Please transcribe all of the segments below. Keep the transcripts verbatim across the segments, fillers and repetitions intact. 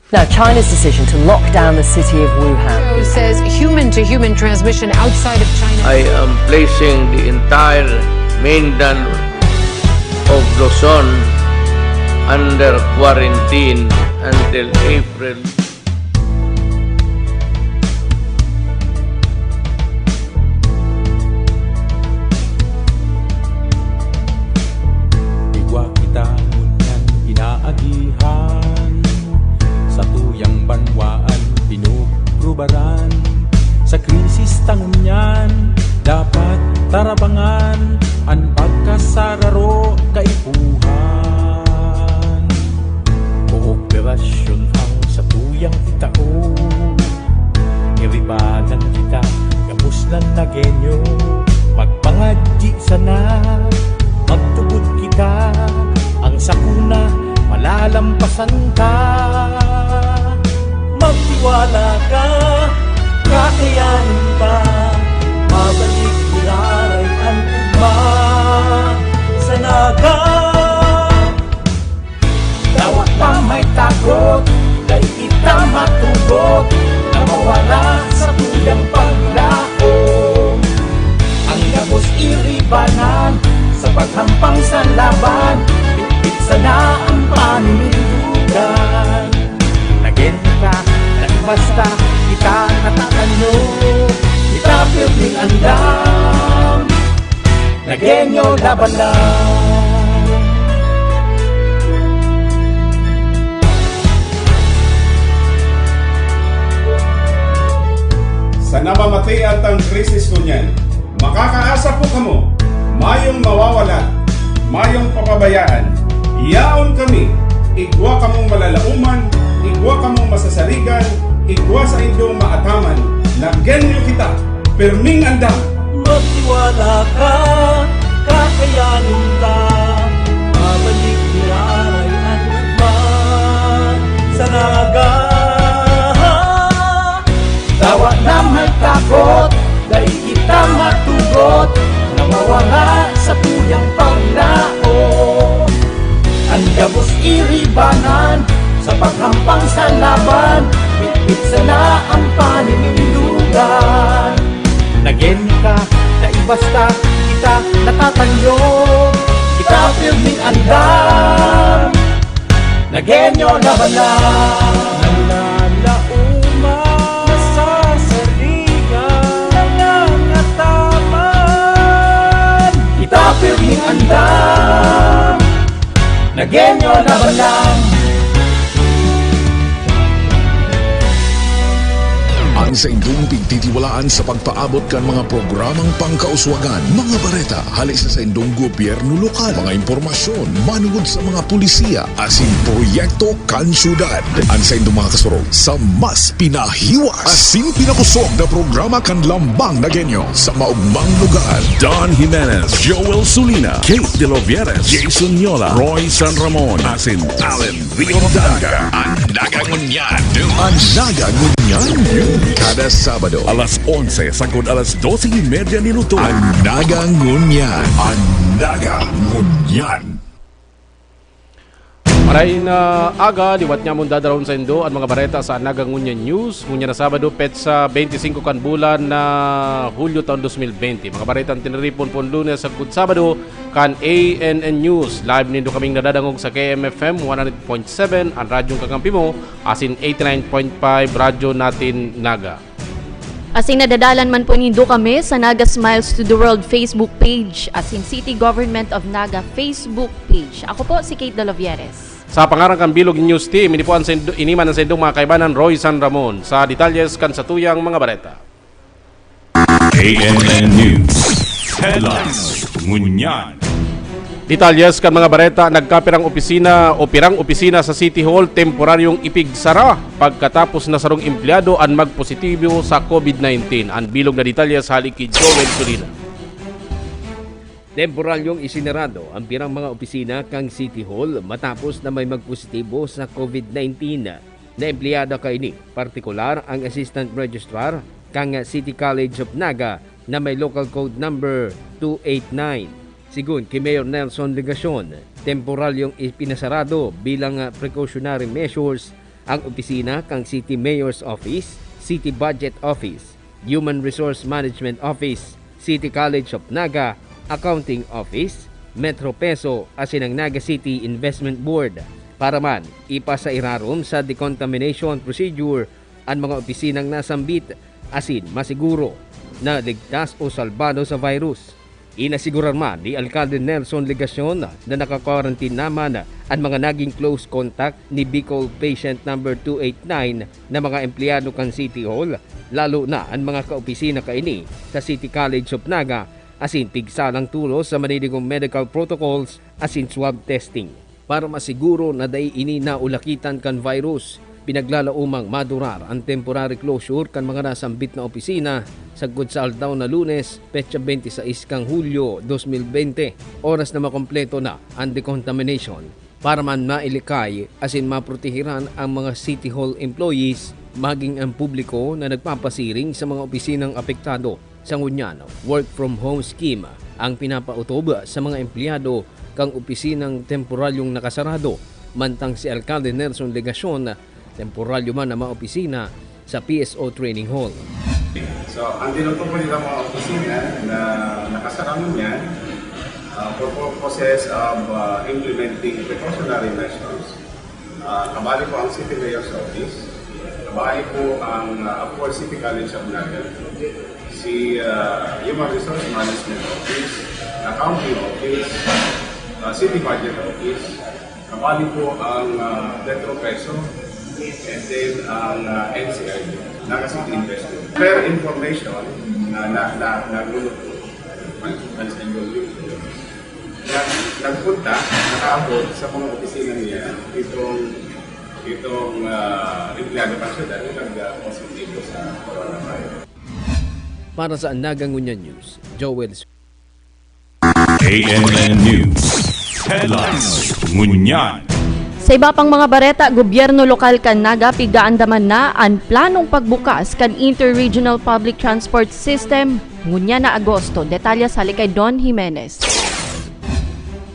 Now, China's decision to lock down the city of Wuhan. Says human-to-human transmission outside of China. I am placing the entire mainland of Luzon under quarantine until April. Igwa kita ngunyan pinaagihan, satuyang banwaan pinugrubaran. Sa krisis ta ngunyan, dapat tarabangan an pagkasararo kaipuhan. Kooperasyon ang satuyang itao. Iribanan kita gabos na Nagueño. Magpangadyi sana, magtubod kita, ang sakuna malalampasan ta. Magtiwala ka, kakayanin ta. Mabalik giraray an ugma sa Naga. Dawa ta may takot, dai kita matugot na mawala sa tuyang paglaom. Ang gabos iribanan sa paghampang sa laban, bitbit sana ang paninindugan. Nagen ka, dai basta kita natatanyo, kita pirming andam. Nagueño laban lang. Sa namamatean tang krisis ngunyan, makakaasa po kamo, mayong mawawala, mayong papabayaan. Yaon kami, igwa kamong malalaoman, igwa kamong masasarigan, igwa saindong maataman. Nagueño kita, pirming andam. Magtiwala ka, kakayanin ta. Mabalik giraray an ugma sa Naga. Dawa na may takot, dai kita matugot na mawala sa tuyang paglaom. An gabos iribanan sa paghampang sa laban, bitbit sana ang paninindugan. Nagen ka, dai basta kita natatanyo, kita pirming andam. Nagueño laban lang. Nalalaoman, nasasarigan, nangangataman. Kita pirming andam. Nagueño laban lang. Ang saindong pigtitiwalaan sa pagpaabot kan mga programang pangkauswagan, mga bareta hali sa saindong gobyerno lokal, mga impormasyon manungod sa mga pulisiya asin proyekto kan syudad. An saindong mga kasurog sa mas pinahiwas asin pinakosog na programa kan Lambang Nagueño sa maogmang lugar. Don Jimenez, Joel Sulina, Kate De Lovieres, Jason Yola, Roy San Ramon, asin Allen Rio Daga. An Naga Ngunyan. An Naga Ngunyan. Kada Sabado, alas onse sagkod alas dose y media nin utog. An Naga Ngunyan. An Naga Ngunyan. Maray na aga, liwat nyamon dadarahon saindo an mga bareta sa Naga Ngunyan News. Ngunyan na Sabado, petsa bente singko kan bulan na Hulyo taon dos mil bente. Mga bareta an tiniripon pon Lunes sagkod Sabado kan A N N News. Live nindo kaming nadadangog sa K M F M one hundred point seven, an radyong kakampi mo, asin eighty-nine point five Radyo Natin Naga. Asin nadadalan man po nindo kami sa Naga Smiles to the World Facebook page asin City Government of Naga Facebook page. Ako po si Kate Dalovieres. Sa pangaran kan Bilog News Team, ini po an saindo, ini man an saindong mga kaibanan, Roy San Ramon, sa detalyes kan satuyang mga bareta. A N N News Headlines. Ngunyan. Detalyes kan mga bareta. Nagkapirang opisina o pirang opisina sa City Hall temporaryong ipigsara pagkatapos na sarong empleyado an magpositibo sa COVID nineteen. An bilog na detalyes hali ki Joel Solina. Temporaryong isinarado ang pirang mga opisina kan City Hall matapos na may magpositibo sa COVID nineteen na empleyado kaini, partikular ang Assistant Registrar kan City College of Naga na may Local Code Number two eight nine. Sigon ki Mayor Nelson Legacion, temporalyong ipinasarado bilang precautionary measures ang opisina kan City Mayor's Office, City Budget Office, Human Resource Management Office, City College of Naga, Accounting Office, Metro Peso asin ang Naga City Investment Board. Para man ipasa irarom sa decontamination procedure an mga opisinang nasambit asin masiguro na ligtas o salbado sa virus. Inasigurar man ni Alkalde Nelson Legacion na naka-quarantine naman an mga naging close contact ni Bicol Patient Number two eight nine na mga empleyado kan City Hall, lalo na an mga kaopisina kaini sa City College of Naga, asin pigsalang tolos sa maninigong medical protocols asin swab testing. Para masiguro na dai ini naulakitan kan virus, pinaglalaomang madurar an temporary closure kan mga nasambit na opisina sagkod sa aldaw na Lunes, petsa twenty-six kan Hulyo dos mil bente, oras na makompleto na an decontamination. Para man mailikay asin maprotehiran ang mga City Hall employees, maging ang publiko na nagpapasiring sa mga opisinang apektado. Sa ngunyan, work from home scheme ang pinapautob sa mga empleyado kan opisinang temporaryong nakasarado, mantang si Alkalde Nelson Legacion, temporaryo man na maopisina sa P S O Training Hall. So, ang tinutukoy nila mga opisina na nakasarado niyan uh, for purposes of uh, implementing precautionary measures. Uh, kabali po ang City Mayor's Office, kabali po ang uh, of course City College of Naga, si uh, Human Resource Management Office, Accounting Office, uh, City Budget Office, kabali po ang uh, Petro Peso, and then ang uh, N C I D, Naga City Investment. Per information na na na nagluluto, nag- nagpunta, nakaabot sa mga opisina niya itong itong uh, empleyado ng syudad na nag-positibo sa coronavirus. Para sa Naga Ngunyan News, Joel A N N News Headlines. Ngunyan. Sa iba pang mga bareta, gobyerno lokal kan Naga pigaandaman na an planong pagbukas kan Inter-Regional Public Transport System ngunyan na Agosto. Detalye sa hali kay Don Jimenez.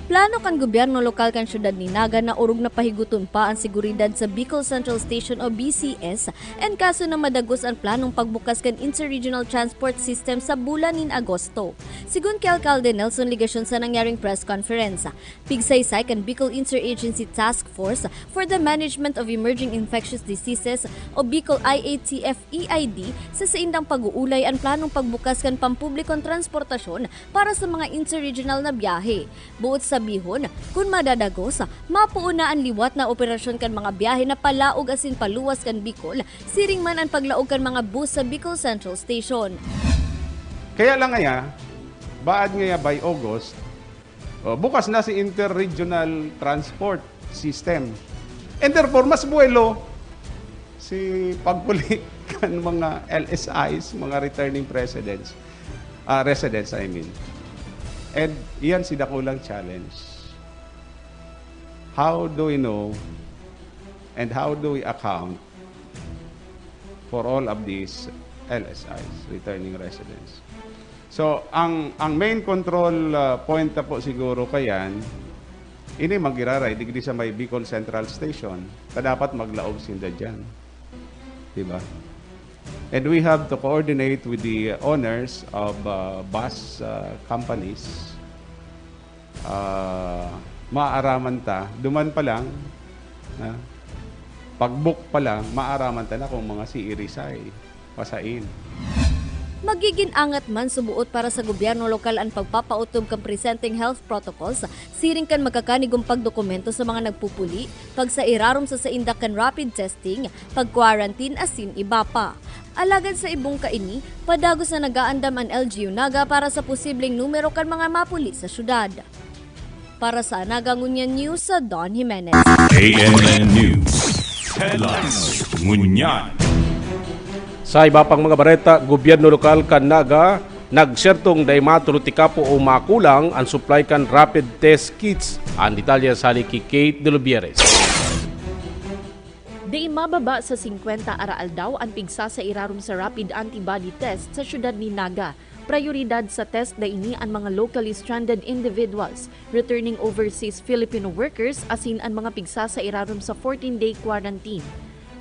Plano kan gobyerno lokal kan syudad ni Naga na orog na pahigoton pa an seguridad sa Bicol Central Station o B C S en kaso na madagos an planong pagbukas kan Inter-Regional Transport System sa bulan nin Agosto. Sigon ki Alkalde Nelson Legacion sa nangyaring press conference, pigsaysay kan Bicol Interagency Task Force for the Management of Emerging Infectious Diseases o Bicol I A T F E I D sa saindang pag-uulay an planong pagbukas kan pampublikong transportasyon para sa mga inter-regional na biyahe. Buot sabihon, kun madadagos, mapoon na an liwat na operasyon kan mga biyahe na palaog asin paluwas kan Bicol, siring man an paglaog kan mga bus sa Bicol Central Station. Kaya lang ngaya, baad ngaya by August, oh, bukas na si inter-regional transport system. And therefore, mas buwelo si pagpuli kan mga L S Is, mga returning presidents, ah, residents, I mean. And iyan si dakulang challenge. How do we know and how do we account for all of these L S Is, returning residents? So, ang ang main control uh, point na po siguro kayan, ini magiraray digdi sa may Bicol Central Station, ta dapat maglaog sinda diyan. Di ba? And we have to coordinate with the owners of uh, bus uh, companies. Uh, maaraman ta, duman pa lang, uh, pag-book pa lang, maaraman ta na kung mga siirisay. Pasain. Magigin angat man subuot para sa gobyerno lokal an pagpapautob kan presenteng health protocols siring kan magkakanigong pagdokumento sa mga nagpupuli, pagsairarom sa sainda kan rapid testing, pag-quarantine asin iba pa. Alagad sa ibong kaini, padagos na nagaandam an L G U Naga para sa posibleng numero kan mga mapuli sa syudad. Para sa Naga Ngunyan News, sa Don Jimenez. A N N News Headlines. Ngunyan. Sa iba pang mga bareta, gobyerno lokal kan Naga nagsertong dai maturutikapo o makulang an supply kan rapid test kits. An detalye sa hali ki Kate de Lubieres. Dai mababa sa singkwenta araaldaw an pigsa sa irarom sa rapid antibody test sa syudad ni Naga. Prayoridad sa test na ini an mga locally stranded individuals, returning overseas Filipino workers asin an mga pigsa sa irarom sa fourteen-day quarantine.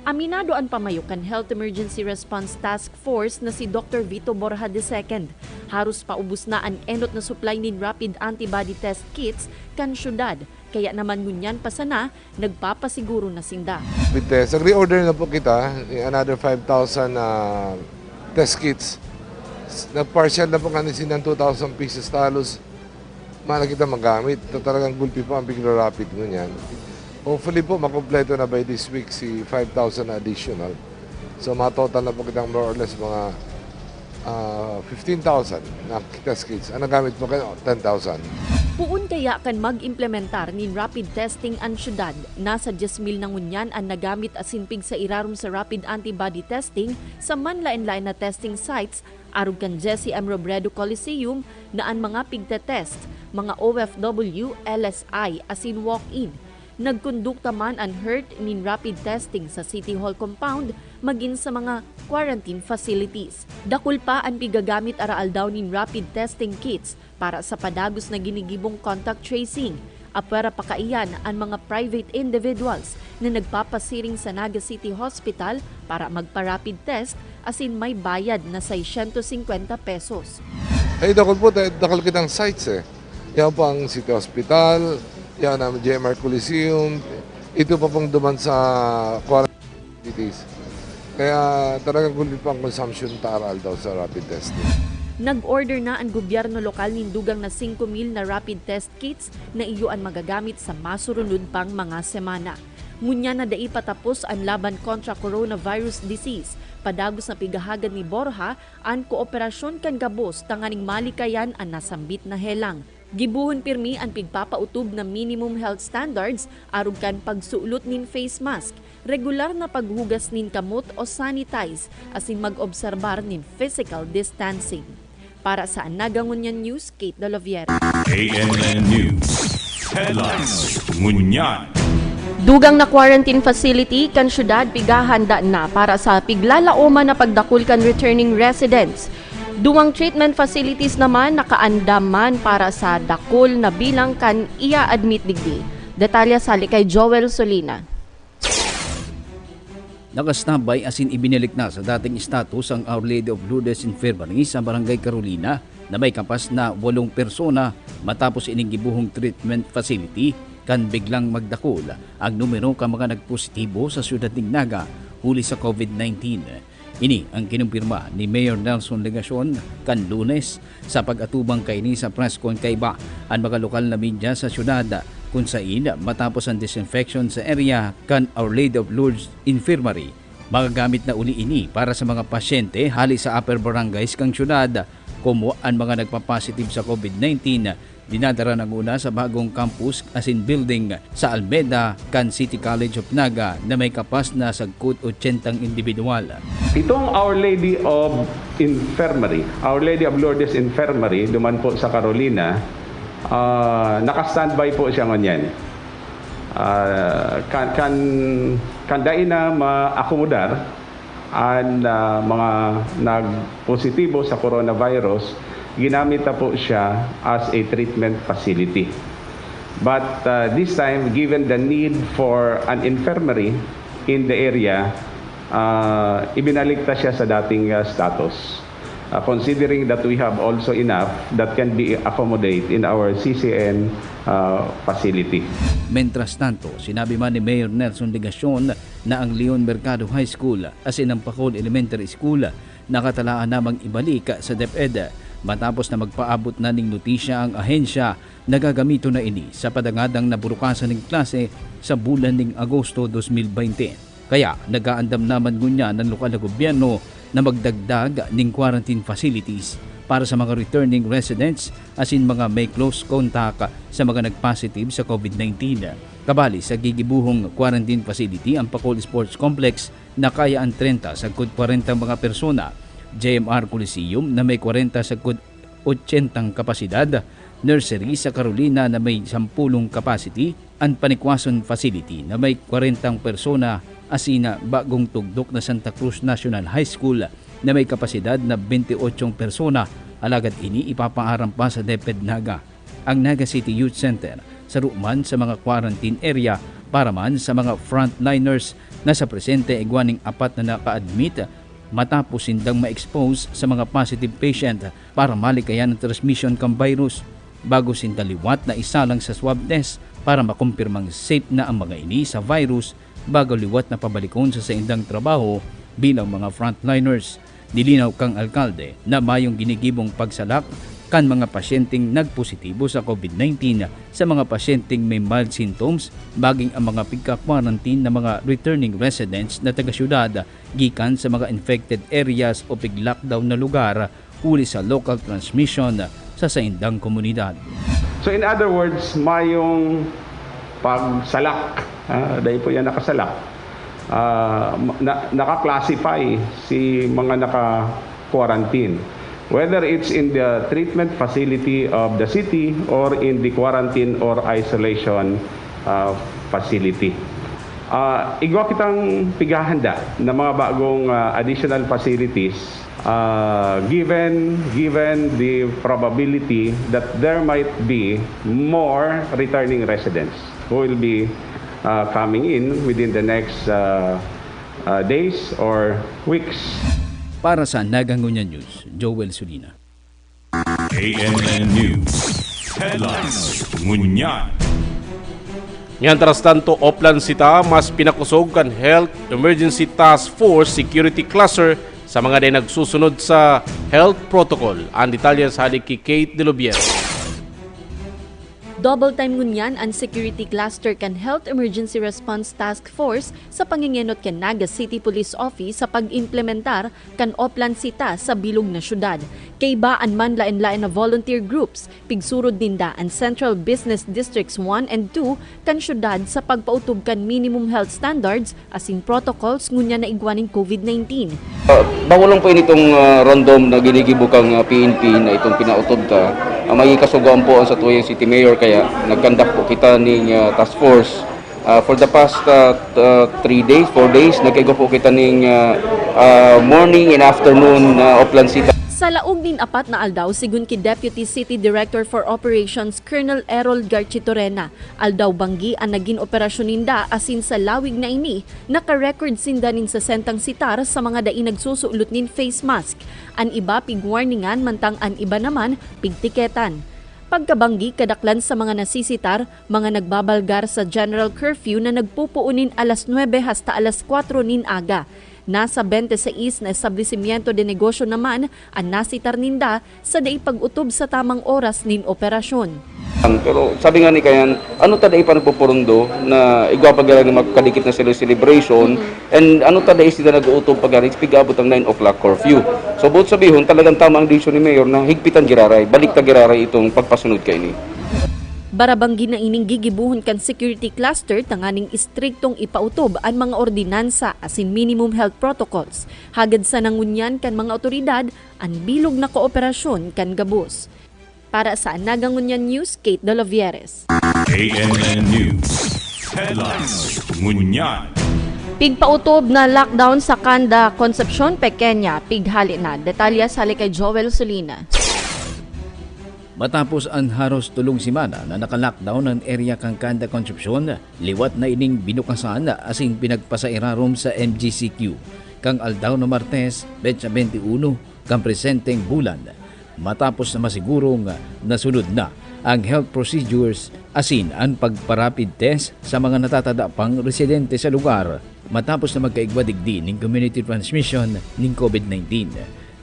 Aminado an pamayo kan Health Emergency Response Task Force na si Doktor Vito Borja the second. Haros paubos na an enot na supply nin rapid antibody test kits kan syudad, kaya naman ngunyan pa sana nagpapasiguro na sinda. With test, nag-reorder na po kita, another five thousand ah, test kits. Nag-partial na po nga ni sinang two thousand pieces talos. Mana kita magamit. Ta-, talagang gulpi po ang piglo rapid ngunyan. Hopefully po, makompleto na by this week si five thousand na additional. So, matotal na po kitang more or less mga ah, fifteen thousand na test kits. Ang nagamit po kayo, ten thousand. Poon kaya kan mag-implementar nin rapid testing an syudad? Nasa dyes mil na ngunyan an nagamit asin pigsairarom sa rapid antibody testing sa manlaen-laen na testing sites. Arog kan Jesse M Robredo Coliseum na an mga pigte-test, mga O F W, L S I, asin walk-in. Nagkondukta man an HERT nin rapid testing sa City Hall compound magin sa mga quarantine facilities. Dakul pa an pigagamit araaldaw nin rapid testing kits para sa padagos na ginigibong contact tracing. Apwera pa kaiyan an mga private individuals na nagpapasiring sa Naga City Hospital para magpa-rapid test asin may bayad na seiscientos cincuenta pesos. Ay, dakul po, da- dakul kitang sites eh. Yan po ang City Hospital, yan ang J M R Coliseum, ito pa pong duman sa quarantine facilities. Kaya talagang gulpi po ang consumption ta aral daw sa rapid testing. Nag-order na an gobyerno lokal nin dugang na singko mil na rapid test kits na iyo an magagamit sa masurunod pang mga semana. Ngunyan na dai pa tapos an laban kontra coronavirus disease, padagos na pigahagad ni Borja an kooperasyon kan gabos tanganing malikayan an nasambit na helang. Gibohon pirmi an pigpapautob na minimum health standards arog kan pagsulot nin face mask, regular na paghugas nin kamot o sanitize, asin mag-obserbar nin physical distancing. Para sa Naga Ngunyan News, Kate Doloviera. A N N News Headlines. Ngunyan. Dugang na quarantine facility kan syudad pigahanda na para sa piglalaoman na pagdakul kan returning residents. Duwang treatment facilities naman nakaandam man para sa dakul na bilang kan i-a-admit digdi. Detalye sali kay Joel Solina. Naka-standby asin ibinalik na sa dating status ang Our Lady of Lourdes Infirmary sa Barangay Carolina na may kapas na walong persona matapos ining gibohong treatment facility kan biglang magdakul ang numero kan mga nagpositibo sa siyudad nin Naga huli sa COVID nineteen. Ini ang kinumpirma ni Mayor Nelson Legacion kan Lunes sa pag-atubang kaini sa press con kaiba an mga lokal na media sa syudad, kun sain matapos an disinfection sa area kan Our Lady of Lourdes Infirmary, magagamit na uli ini para sa mga pasyente hali sa upper barangays kan syudad. Komo an mga nagpa-positive sa COVID nineteen, dinadara nanguna sa bagong campus asin building sa Almeda kan City College of Naga na may kapas na sagkod ochentang individual. Itong Our Lady of Infirmary, Our Lady of Lourdes Infirmary, duman po sa Carolina, ah, naka-standby po siya ngunyan. Ah, kan, kan, kan dai na maakomodar an, ah, mga nagpositibo sa coronavirus, ginamit na po siya as a treatment facility. But, ah, this time, given the need for an infirmary in the area, ah, ibinalik ta siya sa dating, ah, status. Ah, considering that we have also enough that can be accommodate in our C C N, ah, facility. Mentras tanto, sinabi man ni Mayor Nelson Legacion na ang Leon Mercado High School asin ang Pacol Elementary School nakatalaan namang ibalik sa DepEd matapos na magpaabot na ning notisya ang ahensya na gagamiton na ini sa padangadang na burukasan nin klase sa bulan ning Agosto dos mil baynte. Kaya nag-aandam naman ngunyan an lokal na gobyerno na magdagdag nin quarantine facilities para sa mga returning residents asin mga may close contact sa mga nagpositive sa COVID nineteen. Kabali sa gigibohong quarantine facility ang Pacol Sports Complex na kaya an trenta sagkod kwarentang mga persona, J M R Coliseum na may kwarenta sagkod ochentang kapasidad, nursery sa Carolina na may sampulong capacity, an Panikwason Facility na may kwarentang persona asin na bagong tugdok na Santa Cruz National High School na may kapasidad na bente ochong persona, alagad ini ipapaaram pa sa DepEd Naga. Ang Naga City Youth Center saro man sa mga quarantine area para man sa mga frontliners na sa presente igwa ning apat na naka-admit matapos sindang ma-expose sa mga positive patient para malikayan ang transmission kan virus, bago sinda liwat na isalang sa swab test para makumpirmang safe na ang mga ini sa virus bago liwat na pabalikon sa saindang trabaho bilang mga frontliners. Nilinaw kan alkalde na mayong ginigibong pagsalak kan mga pasyenteng nagpositibo sa COVID nineteen sa mga pasyenteng may mild symptoms, maging ang mga pigka-quarantine na mga returning residents na taga-syudad gikan sa mga infected areas o pig-lockdown na lugar huli sa local transmission sa saindang komunidad. So in other words, mayong pagsalak, ah, dahil po yan nakasalak, ah, na, naka-classify si mga naka-quarantine. Whether it's in the treatment facility of the city or in the quarantine or isolation uh, facility. Uh, igwa kitang pighahanda na mga bagong uh, additional facilities uh, given given the probability that there might be more returning residents who will be uh, coming in within the next uh, uh, days or weeks. Para sa Nagangunya News, Joel Sulina. A M N News Headlines. Ngunyan. Mientras tanto, Oplan Sita mas pinakosog kan Health Emergency Task Force Security Cluster sa mga dai nagsusunod sa health protocol. Ang detalye sa hali ki Kate De Lubier. Double time ngunyan an Security Cluster kan Health Emergency Response Task Force sa pangingenot kan Naga City Police Office sa pag-implementar kan Oplan Sita sa bilog na syudad. Kaiba an manlaen-laen na volunteer groups, pigsurod ninda an Central Business Districts one and two kan syudad sa pagpaotob kan minimum health standards asin protocols ngunyan na igwa nin COVID nineteen. Ah, bako lang po initong ah, random na ginigibo kang ah, P N P na itong pinaotob ta. Ah, may kasugoan po ang Satuyang City Mayor kaya nagkandak po kita ning ah, task force. Ah, for the past ah, t- ah, three days, four days, nagkaigo po kita ning ah, ah, morning and afternoon na Oplan City. Sa laog nin apat na aldaw, sigon ki Deputy City Director for Operations Colonel Errol Garchitorena, aldaw banggi an nagin operasyon ninda asin sa lawig na ini, naka-record sinda nin sesentang sitar sa mga dai nagsusulot nin face mask. An iba pigwarningan mantang an iba naman pigtiketan. Pagkabanggi, kadaklan sa mga nasisitar, mga nagbabalgar sa general curfew na nagpupuon nin alas nuebe hasta alas kwatro nin aga. Nasa bente sais na establesimiento de negosyo naman an nasitar ninda sa dai pag-otob sa tamang oras nin operasyon. Pero sabi nga ni Kayan, ano ta dai pa nagpupurundo na igwa pa gala ni makadikit na sila celebration, and ano ta dai sila nag-uutob pa gani pig-abot ang nine o'clock curfew. So buot sabihon, talagang tama ang desisyon ni Mayor na higpitan giraray, balik ta giraray itong pagpasunod kaini. Barabanggi na ining gigibohon kan security cluster tanganing istriktong ipautob an mga ordinansa asin minimum health protocols. Hagad sana ngunyan kan mga otoridad an bilog na kooperasyon kan gabos. Para sa Naga Ngunyan News, Kate Dolovieres. A M N News Headlines. Ngunyan. Pigpautob na lockdown sa Kanda, Concepcion Pequeña, pighali na. Detalye sa hali kay Joel Solina. Matapos an haros tolong semana na naka-lockdown an area kan Kanda Concepcion, liwat na ining binukasan asin pinagpasairarom sa M G C Q kan aldaw na Martes, petsa bente uno kan presenteng bulan, matapos na masigurong nasunod na ang health procedures asin an pagpa-rapid test sa mga natatada pang residente sa lugar matapos na magkaigwa digdi nin community transmission nin COVID nineteen.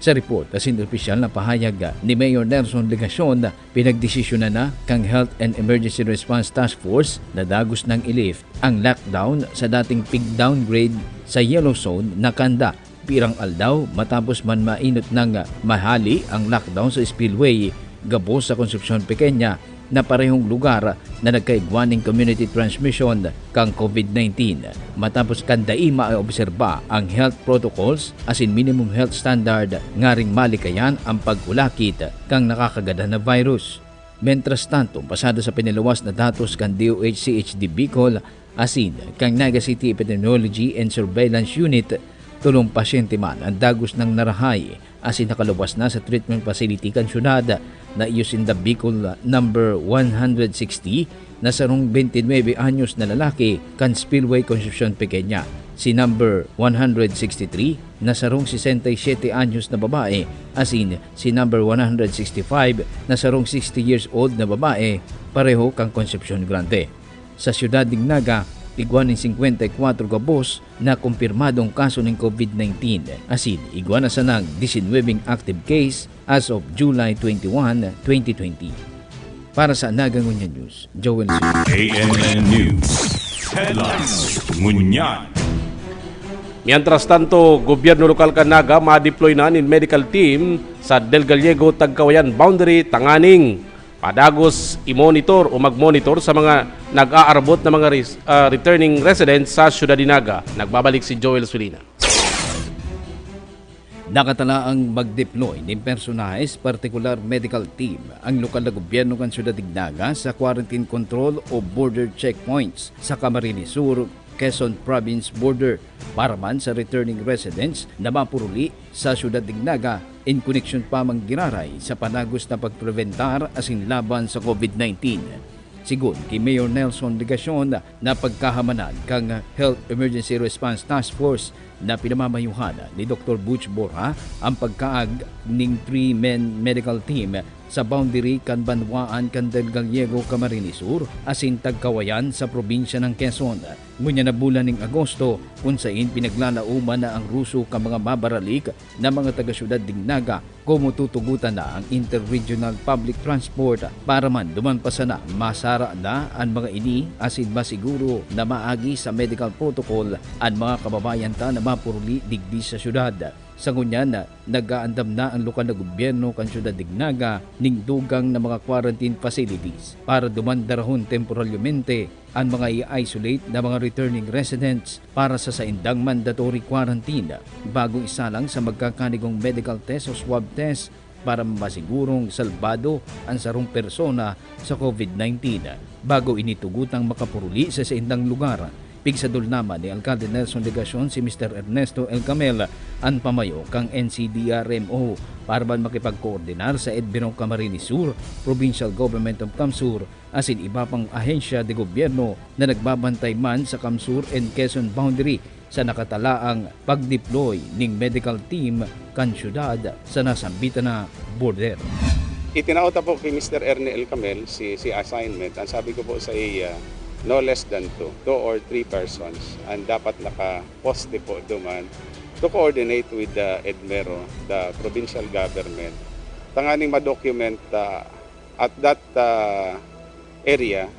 Sa report asin opisyal na pahayag ni Mayor Nelson Legacion, pinagdesisyonan na kan Health and Emergency Response Task Force na dagos nang i-lift ang lockdown sa dating pig-downgrade sa yellow zone na Kanda, pirang aldaw matapos man mainot nang mahali ang lockdown sa spillway gabos sa Concepcion Pequeña na parehong lugar na nagkaigwa nin community transmission kan COVID nineteen. Matapos kan dai maobserba ang health protocols asin minimum health standard ngaring malikayan ang pagkulakit kan nakakagadan na virus. Mientras tanto, pasado sa piniluwas na datos kan D O H C H D Bicol asin kan Naga City Epidemiology and Surveillance Unit, tolong pasyente man ang dagos nang narahay asin nakaluwas na sa treatment facility kan syudad na iyo sinda Bicol number one hundred sixty na sarong twenty-nine anyos na lalaki kan Spillway Concepcion Pequeña. si number one hundred sixty-three na sarong sesenta y siyete anyos na babae, asin si number one hundred sixty-five na sarong sixty years old na babae, pareho kan Concepcion Grande. Sa siyudad nin Naga, igwa nin singkwenta y kwatro gabos na kumpirmadong kaso nin COVID nineteen, asin igwa na sanang disinwebeng active case as of July twenty-one, twenty twenty. Para sa Naga Ngunyan News, Joel Sui. A N N News Headlines. Ngunyan. Mientras tanto, gobyerno lokal kan Naga ma-deploy na nin medical team sa Del Gallego, Tagkawayan boundary tanganing padagos i-monitor o mag-monitor sa mga nag-aarbot na mga res- ah, returning residents sa siyudad ni Naga. Nagbabalik si Joel Sulina. Nakatalaang mag-deploy nin personahes, partikular medical team, ang lokal na gobyerno kan siyudad nin Naga sa quarantine control o border checkpoints sa Camarines Sur, Quezon Province border para man sa returning residents na mapuruli sa siyudad nin Naga in koneksyon pa man giraray sa panagos na pagprebentar asin laban sa COVID nineteen. Sigon ki Mayor Nelson Legacion, napagkahamanan kan Health Emergency Response Task Force na pinamamayuhan ni Doktor Butch Borja ang pagkaag ning three-man medical team sa boundary kan banwaan kan Del Gallego, Camarines Sur asin Tagkawayan sa probinsya ng Quezon. Ngunyan na bulan ning Agosto, kun sain pinaglalaoman na ang ruso kan mga mabaralik na mga taga-syudad nin Naga, komo tutugotan na ang interregional public transport para man duman pa sana masara na an mga ini asin masiguro na maagi sa medical protocol an mga kababayan ta na mapuruli digdi sa syudad. Sa ngunyan, nag-aandam na ang lokal na gobyerno kan syudad nin Naga ning dugang na mga quarantine facilities para duman darahon temporaryamente an mga i-isolate na mga returning residents para sa saindang mandatory quarantine bago isalang sa magkakanigong medical test o swab test para masigurong salbado an sarong persona sa COVID nineteen bago ini tugotang makapuruli sa saindang lugar. Pigsadol naman ni Alcalde Nelson Legacion si Mister Ernesto El Camel, an pamayo kan N C D R M O, para man makipagkoordinar sa Edbino Camarines Sur, Provincial Government of CamSur, asin iba pang ahensya de gobyerno na nagbabantay man sa CamSur and Quezon boundary sa nakatalaang pag-deploy ning medical team kan syudad sa nasambitan na border. Itinao ta po kay Mister Ernie El Camel si, si assignment. Ang sabi ko po sa iya, no less than two, two or three persons ang dapat naka-poste po duman to coordinate with the EDMERO, the provincial government, tanganing ma-document uh, at that uh, area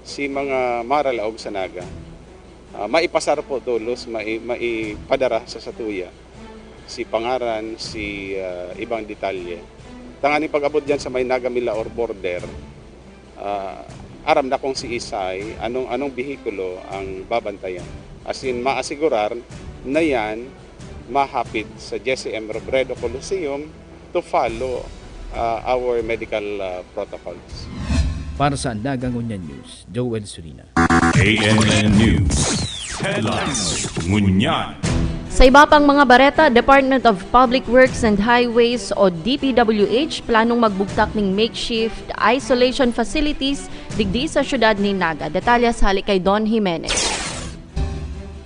si mga maralaog sa Naga. Uh, maipasar po tolos, mai, maipadara sa satuya si pangaran, si uh, ibang detalye. Tanganing pag-abot dyan sa may Naga Milaor border, uh, aram na kung si Isay, anong, anong bihikulo ang babantayan. As in, maasigurar na yan mahapit sa Jesse M. Robredo Coliseum to follow uh, our medical uh, protocols. Para sa Naga Ngunyan News, Joel Surina. A N N News Headlines. Ngunyan. Sa iba pang mga bareta, Department of Public Works and Highways o D P W H planong magbugtak ning makeshift isolation facilities digdi sa syudad nin Naga. Detalye sa hali kay Don Jimenez.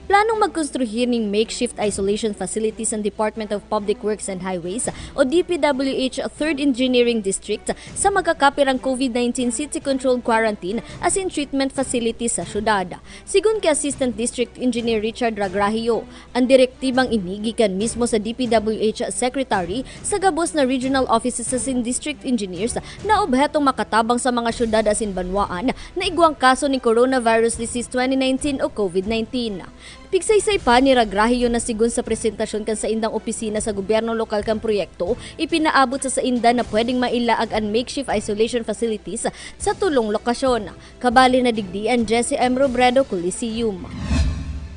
Planong magkonstruhir ning makeshift isolation facilities ang Department of Public Works and Highways o D P W H Third Engineering District sa magkakapirang COVID nineteen City Controlled Quarantine asin Treatment Facility sa syudad. Sigon ki Assistant District Engineer Richard Ragrahio, ang direktibang ini gikan mismo sa D P W H Secretary sa gabos na regional offices asin district engineers na obhetong makatabang sa mga syudad asin banwaan na igwang kaso nin coronavirus disease twenty nineteen o COVID nineteen. Pigsaysay pa ni Ragrahio na sigon sa presentasyon kan saindang opisina sa gobyerno lokal kan proyekto, ipinaabot sa sainda na pwedeng mailaag an makeshift isolation facilities sa tulong lokasyon. Kabali na digdi an Jesse M. Robredo Coliseum.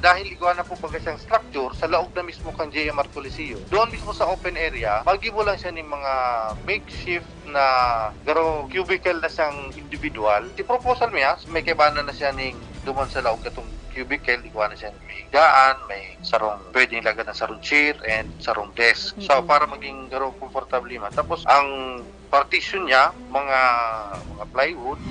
Dahil igwa na po baga siyang structure sa laog na mismo kan J M R Coliseum. Doon mismo sa open area, magibo lang siya ng mga makeshift na garo cubicle na siyang individual. Si proposal niya, may kaibanan na siya ning duman sa laog katong cubicle, igwa na siya may higaan, may sarong pwedeng lagad ng sarong chair and sarong desk. So, para maging garo comfortable man. Tapos, ang partition niya, mga, mga plywood.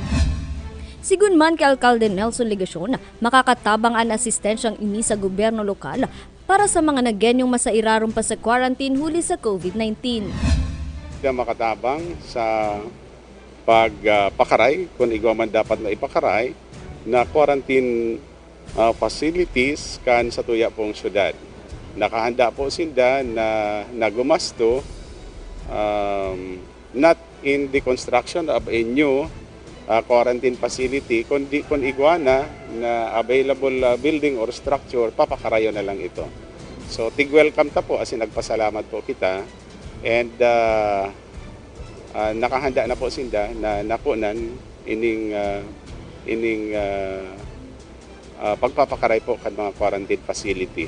Sigun man ki Alkalde Nelson Legacion, makakatabang an asistensyang ini sa gobyerno lokal para sa mga Nagueñong masairarom pa sa quarantine huli sa COVID nineteen. Sila makatabang sa pagpakaray, kung igwa man dapat na ipakaray, na quarantine ah, facilities kan satuya pong syudad. Nakahanda po sinda na nagumasto, um, not in the construction of a new ah, quarantine facility, kundi kun igwa na na available ah, building or structure, papakarayon na lang ito. So, tig-welcome ta po, as in, nagpasalamat po kita. And ah, ah, nakahanda na po sinda na nakunan ining ah, ining ah, ah, pagpapakaray po kan mga quarantine facility.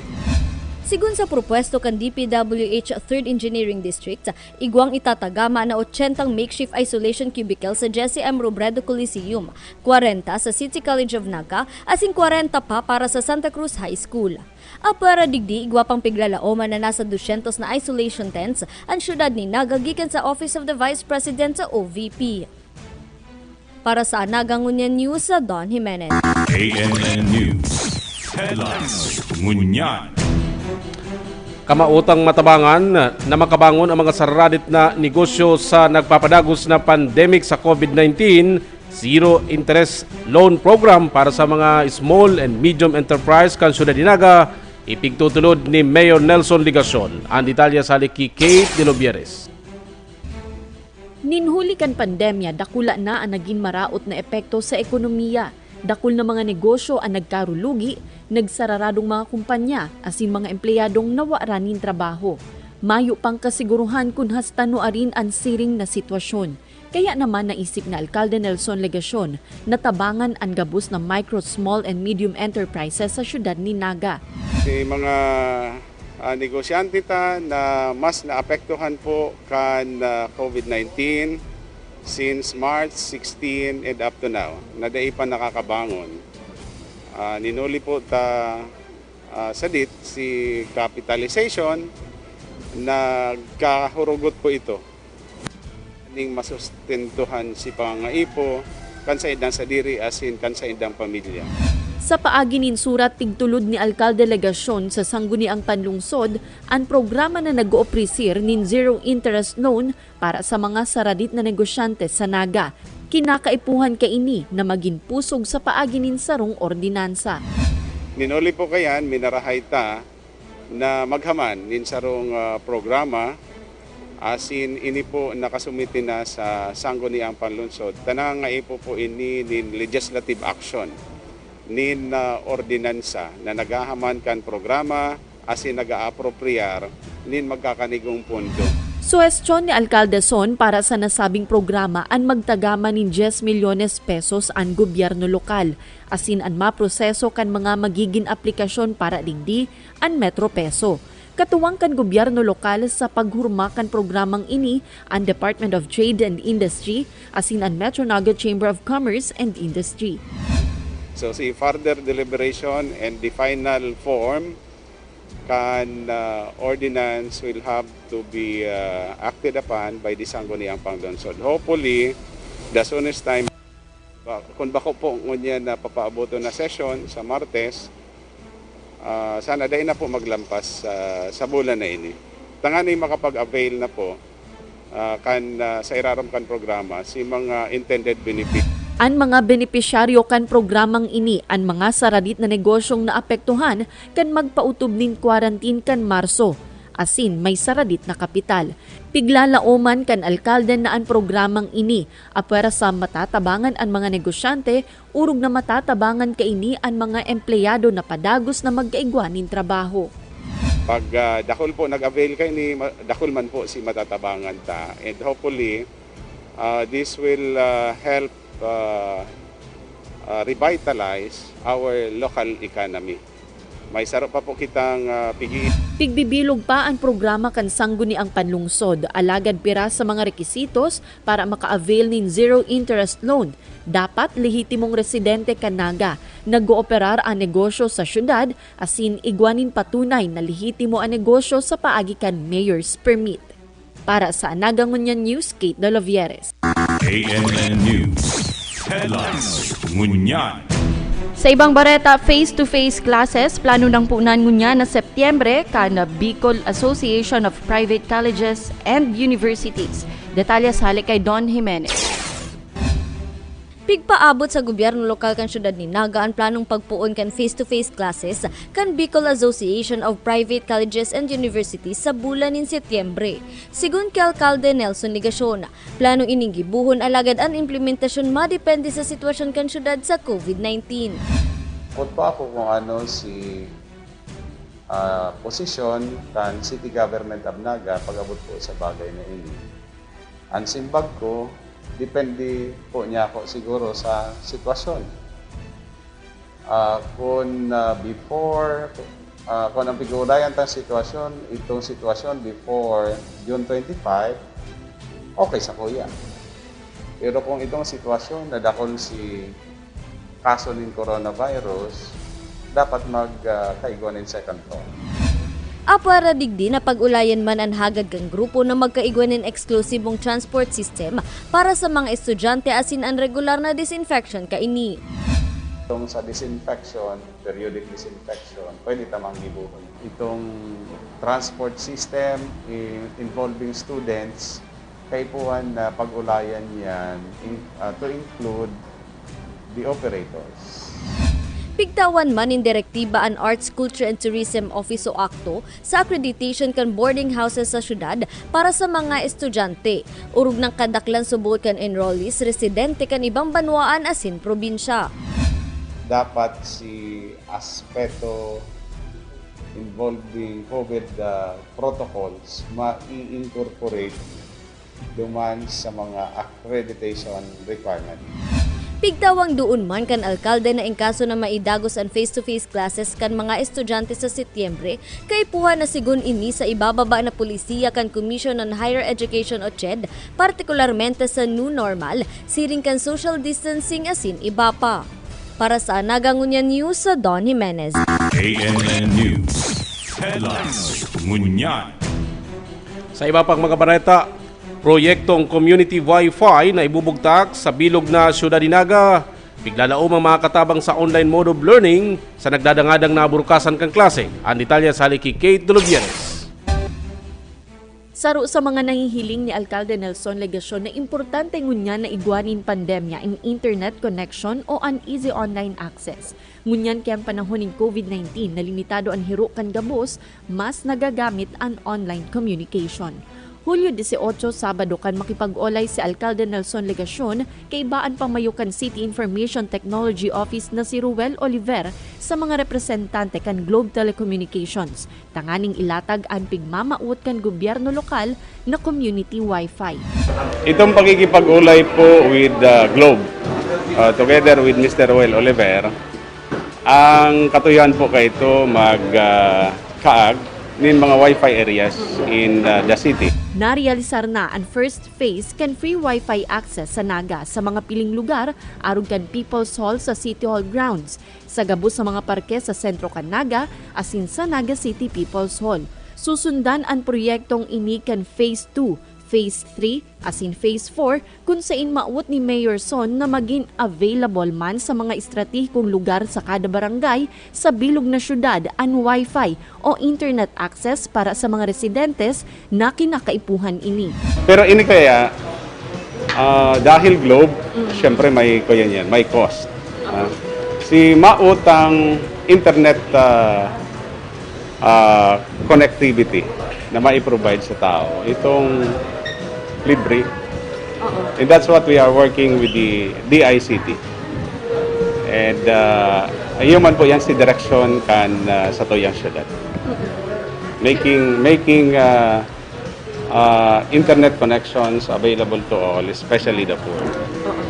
Sigun sa propwesto kan D P W H Third Engineering District, igwang itatagama na ochentang makeshift isolation cubicle sa Jesse M Robredo Coliseum, kwarenta sa City College of Naga, asin kwarenta pa para sa Santa Cruz High School. Apwera digdi, igwa pang piglalaoman na nasa dusyentos na isolation tents an syudad nin Naga gikan sa Office of the Vice President sa O V P. Para sa Anaga Ngunyan News, Don Jimenez. A N N News Headlines Ngunyan. Kamaotang matabangan na makabangon ang mga sararadit na negosyo sa nagpapadagos na pandemic sa COVID nineteen, Zero Interest Loan Program para sa mga small and medium enterprise kan Syudad nin Naga, ipigtutulod ni Mayor Nelson Legacion. Ang detalye sa ki Kate de Lobieres. Nin huli kan pandemya, dakula na an nagin maraot na epekto sa ekonomiya. Dakul na mga negosyo an nagkarulugi, nagsararadong mga kumpanya, asin mga empleyadong nawaran nin trabaho. Mayo pang kasiguruhan kun hasta nuarin an siring na sitwasyon. Kaya naman naisip ni Alkalde Nelson Legacion na tabangan an gabos na micro, small and medium enterprises sa syudad nin Naga. Si mga ah, negosyante ta na mas naapektuhan po kan ah, COVID nineteen since March sixteen and up to now, na dai pa nakakabangon. Ah, ninuli po ta ah, sadit si capitalization, nagkahurugot po ito ning masustentuhan si pangangaipo kan saindang sadiri asin kan saindang pamilya. Sa paagi nin surat, tigtulod ni Alkalde Legacion sa Sangguniang Panlungsod an programa na nag-ooprisir nin zero interest loan para sa mga saradit na negosyante sa Naga. Kinakaipuhan kaini na magin pusog sa paagi nin sarong ordinansa. Ninuli po kayan, minarahay ta na maghaman nin sarong ah, programa, asin ini po nakasumiti na sa Sangguniang Panlungsod. Tanang nga ipo po ini nin legislative action, nin ah, ordinansa na naghahaman kan programa asin nag-aapropriyar nin magkakanigong pondo. Suhestyon ni Alkalde Son para sa nasabing programa an magtagama nin diyes milyones pesos an gobyerno lokal, asin an maproseso kan mga magigin aplikasyon para digdi an Metro Peso. Katuwang kan gobyerno lokal sa paghurma kan programang ini an Department of Trade and Industry asin an Metro Naga Chamber of Commerce and Industry. So si further deliberation and the final form kan uh, ordinance will have to be uh, acted upon by the Sangguniang Panglungsod. Hopefully, the soonest time, ba- kung bako po ngunyan na papaaboton na session sa Martes, ah, sana dai na po maglampas sa, sa bulan na ini. Tanganay makapag-avail na po ah, kan ah, sa irarom kan programa si mga intended beneficiaries. An mga benepisyaryo kan programang ini an mga saradit na negosyong naapektuhan kan magpaotob nin quarantine kan Marso, asin may saradit na kapital. Piglalaoman kan alkalde na an programang ini apwera sa matatabangan an mga negosyante, orog na matatabangan kaini an mga empleyado na padagos na magkaigwa nin trabaho. Pag ah, dakul po nag-avail kaini, ma- dakul man po si matatabangan ta. And hopefully, ah, this will ah, help ah, ah, revitalize our local economy. May saro pa po kitang ah, pigi Pigbibilog pa an programa kan Sangguniang Panlungsod, alagad pira sa mga rekisitos para maka-avail nin zero interest loan. Dapat lehitimong residente kan Naga, nag-ooperar an negosyo sa syudad, asin igwa nin patunay na lehitimo an negosyo sa paagi kan Mayor's Permit. Para sa Naga Ngunyan News, Kate Dolovieres. A N N News Headlines ngunyan. Sa ibang bareta, face-to-face classes plano nang punan ngunyan na Setyembre kan Bicol Association of Private Colleges and Universities. Detalye sa hale kay Don Jimenez. Pigpaabot sa gobyerno lokal kan siyudad ni Naga an planong pagpoon kan face-to-face classes kan Bicol Association of Private Colleges and Universities sa bulan nin Setyembre. Sigon ki Alkalde Nelson Legacion, plano ining gibohon, alagad an implementasyon madepende sa sitwasyon kan siyudad sa COVID nineteen. Pagpako kung ano si, ah, posisyon kan City Government of Naga pag-abot po sa bagay na ini. Ang simbag ko, depende po niya ako siguro sa sitwasyon. Ah, kung, ah, before, ah, kung ang pag-uulayan tang sitwasyon, itong sitwasyon before June twenty-five, okay sa kuya. Pero kung itong sitwasyon na dakul si kaso nin coronavirus, dapat mag, ah, kaigwa nin second thought. Apwera digdi na pag-ulayan man an hagad kan grupo na magkaigwa nin eksklusibong transport system para sa mga estudyante asin an regular na disinfection kaini. Itong sa disinfection, periodic disinfection, pwede tamang gibohon. Itong transport system, i-, involving students, kaipuhan na pag-ulayan yan, in-, ah, to include the operators. Pigtawan man nin direktiba an Arts, Culture and Tourism Office o akto sa accreditation kan boarding houses sa syudad para sa mga estudyante. Orog nang kadaklan subot kan enrollees, residente kan ibang banwaan asin probinsya. Dapat si aspeto involving COVID, ah, protocols ma-i-incorporate duman sa mga accreditation requirement. Pigtawang duon man kan alkalde na in kaso na maidagos an face-to-face classes kan mga estudyante sa Setyembre, kaipuhan na sigon ini sa ibababa na polisiya kan Commission on Higher Education o CHED, partikularmente sa new normal, siring kan social distancing asin iba pa. Para sa Anaga Ngunyan News, Don Jimenez. A N N News Headlines Ngunyan. Sa iba pang mga bareta, proyektong community Wi-Fi na ibubugtak sa bilog na syudad ni Naga, piglalaom ang mga katabang sa online mode of learning sa nagdadangadang na burukasan kan klase. Ang detalye sa hale ki Kate Dolobieres. Saro sa mga nahihiling ni Alkalde Nelson Legacion na importante ngunyan na igwa nin pandemya an internet connection o an easy online access. Ngunyan ki an panahon nin COVID nineteen na limitado an hiro kan gabos, mas nagagamit an online communication. Hulyo dieciocho, Sabado, kan makipag-olay si Alkalde Nelson Legacion kaiba an pamayo kan City Information Technology Office na si Ruel Oliver sa mga representante kan Globe Telecommunications, tanganing ilatag an pigmamawot kan gobyerno lokal na community Wi-Fi. Itong pakikipag-olay po with, uh, Globe, uh, together with Mister Ruel Oliver, ang katuyohan po kaito mag, uh, kaag nin mga Wi-Fi areas in, uh, the city. Narealisar na an first phase kan free Wi-Fi access sa Naga sa mga piling lugar, arog kan People's Hall sa City Hall grounds, sa gabos sa mga parke sa sentro kan Naga, asin sa Naga City People's Hall. Susundan an proyektong ini kan Phase two, Phase three, asin Phase four, kun sain mawot ni Mayor Son na magin available man sa mga estratehikong lugar sa kada barangay sa bilog na syudad an Wi-Fi o internet access para sa mga residentes na kinakaipuhan ini. Pero ini kaya, ah, dahil Globe, Mm. syempre may, kuya niyan, may cost. Ah, si mautang internet, ah, ah, connectivity na mai-provide sa tao, itong libre. Oo. And that's what we are working with the D I C T. And, ah, ayun man po yan si direksyon kan, ah, satuyang syudad. Mm-mm. Making, making, ah, ah, internet connections available to all, especially the poor. Oo.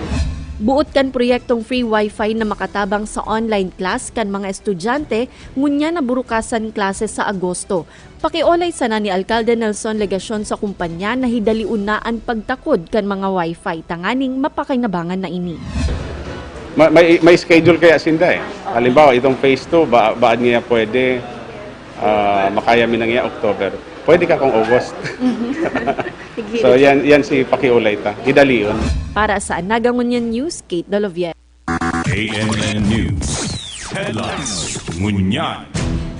Buot kan proyektong free Wi-Fi na makatabang sa online class kan mga estudyante, ngunyan na burukasan klase sa Agosto. Pakiolay sana ni Alkalde Nelson Legacion sa kumpanya na hidalion na an pagtakod kan mga Wi-Fi tanganing mapakinabangan na ini. Ma-, may, may schedule kaya sinda eh. Halimbawa, itong phase two, ba-, baad niya pwede, ah, makaya mi na niya October. Pwede ka kung August. Sige. So yan, yan si pakiulay ta. Idalion. Para sa Naga Ngunyan News, Kate Dolovier. A N N News Headlines. Ngunyan.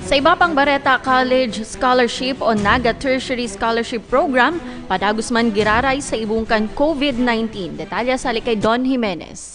Sa iba pang bareta, college scholarship o Naga Tertiary Scholarship Program, padagos man giraray sa ibong kan COVID-nineteen. Detalye sa kay Don Jimenez.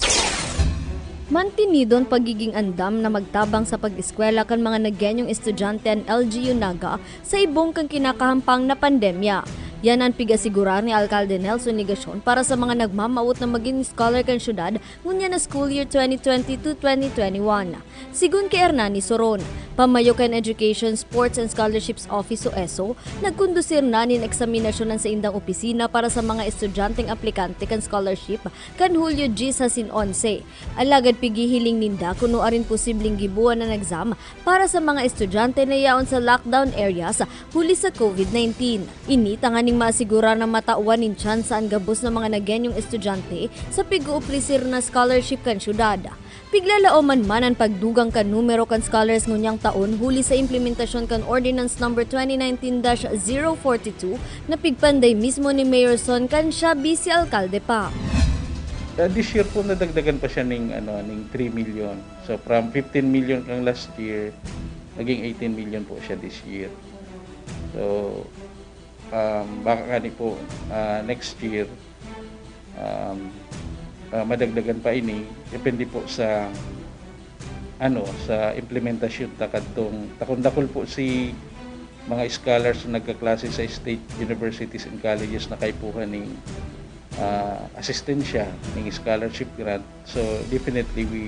Mantinidon pagiging andam na magtabang sa pag-eskwela kan mga nagyenyong estudyante an L G U Naga sa ibong kan kinakahampang na pandemya. Yan ang pig-asigurar ni Alcalde Nelson Legacion para sa mga nagmamawot na magin scholar kan syudad ngunyan na school year twenty twenty to twenty twenty-one. Sigon ki Hernani Soron, pamayo kan Education, Sports and Scholarships Office o ESSO, nagkondusir na nin eksaminasyon an saindang opisina para sa mga estudyanteng aplikante kan scholarship kan Hulyo dyes asin onse. Alagad pighihiling ninda kun nuarin posibleng gibohan an exam para sa mga estudyante na yaon sa lockdown areas huli sa COVID-nineteen. Ini tanganing maasigurar na matawan nin tsansa an gabos na mga nagyenyong estudyante sa pig-oofreser na scholarship kan syudad. Piglalaoman man an pagdugang kan numero kan scholars ngunyang taon huli sa implementasyon kan Ordinance Number twenty nineteen dash zero forty-two na pigpanday mismo ni Mayor Son kan siya bise alkalde pa. Uh, this year po nadagdagan pa siya ning ano ning three million. So from fifteen million kang last year, naging eighteen million po siya this year. So um, baka kani po uh, next year um, uh, madagdagan pa ini, depende po sa ano sa implementasyon ta kadtong takon dakul po si mga scholars na nagkaklase sa state universities and colleges na kaipuhan ning uh, asistensya ning scholarship grant. So definitely we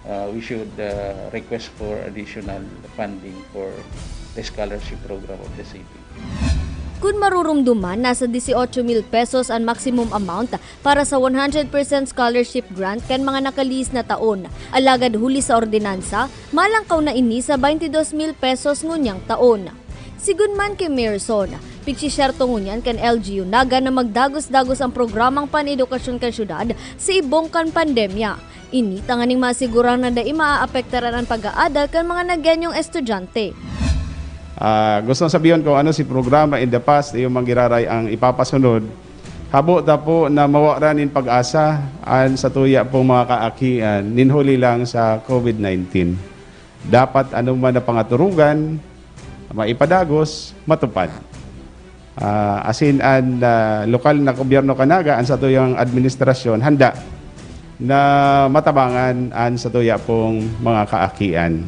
uh, we should uh, request for additional funding for the scholarship program of the city. Kun marurumduman, nasa dieciocho mil pesos an maximum amount para sa one hundred percent scholarship grant kan mga nakalihis na taon. Alagad huli sa ordinansa, malangkaw na ini sa twenty-dos mil pesos ngunyang taon. Sigon man ki Mayor Son, pigsisyerto ngunyan kan L G U Naga na magdagos-dagos ang programang pan-edukasyon kan syudad sa ibong kan pandemya. Ini tanganing masigurang na dai maaapektaran an pag-aadal kan mga nagyanyong estudyante. Ah, gustong sabihon kung ano si programa in the past, iyo man giraray ang ipapasunod. Habo ta po na mawaran nin pag-asa an satuya pong mga kaakian nin huli lang sa COVID nineteen. Dapat ano man na pangaturugan, maipadagos, matupad. Ah, asin an ah, lokal na gobyerno kan Naga, an satuyang administrasyon, handa na matabangan an satuya pong mga kaakian.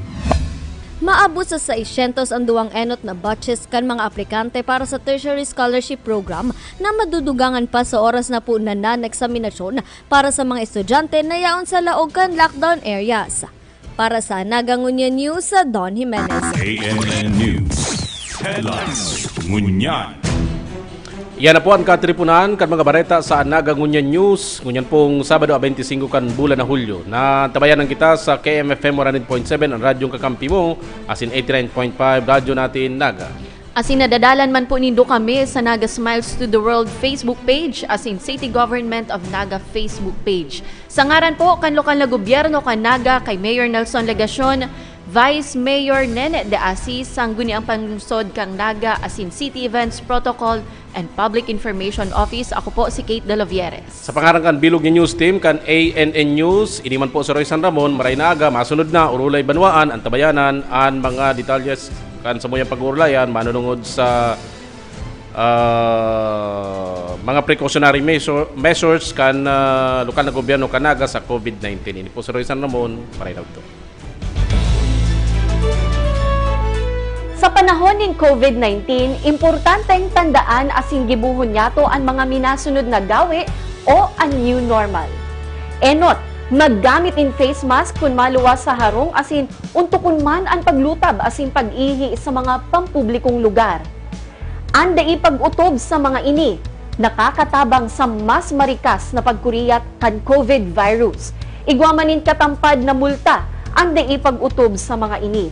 Maabot sa seiscientos an duwang enot na batches kan mga aplikante para sa Tertiary Scholarship Program na madudugangan pa sa oras na po na nan-eksaminasyon para sa mga estudyante na yaon sa laog kan lockdown areas. Para sa Naga Ngunyan News, Don Jimenez. A N N News Headlines. Ngunyan. Yan na po ang katripunan kan mga bareta sa Naga Ngunyan News. Ngunyan pong Sabado, twenty-five kan bulan na Hulyo. Natabayanan kita sa K M F M one hundred point seven, ang radyong kakampi mo, asin eighty-nine point five Radyo Natin Naga. Asin nadadalan man po nindo kami sa Naga Smiles to the World Facebook page, asin City Government of Naga Facebook page. Sa ngaran po kan lokal na gobyerno kan Naga, kay Mayor Nelson Legacion, Vice Mayor Nene de Asis, Sangguniang Panlungsod kan Naga, asin City Events Protocol and Public Information Office, ako po si Kate Delovieres. Sa pangaran kan bilog ni News Team kan A N N News, ini man po si Roy San Ramon, maray na aga, masunod na, Urulay Banwaan, Antabayanan, an mga detalyes kan samuyang pag-uurlayan, manunungod sa ah, mga precautionary measure, measures kan ah, lokal na gobyerno kan Naga sa COVID nineteen. Ini po si Roy San Ramon, maray na udto. Sa panahon nin COVID nineteen, importanteng tandaan asin gibohon niyato an mga minasunod na gawe o an new normal. Enot, maggamit nin face mask kun maluwas sa harong asin untokon man an paglutab asin pag-ihi sa mga pampublikong lugar. An dai pag-otob sa mga ini nakakatabang sa mas marikas na pagkuriyat kan COVID virus. Igwa man nin katampad na multa an dai pag-otob sa mga ini.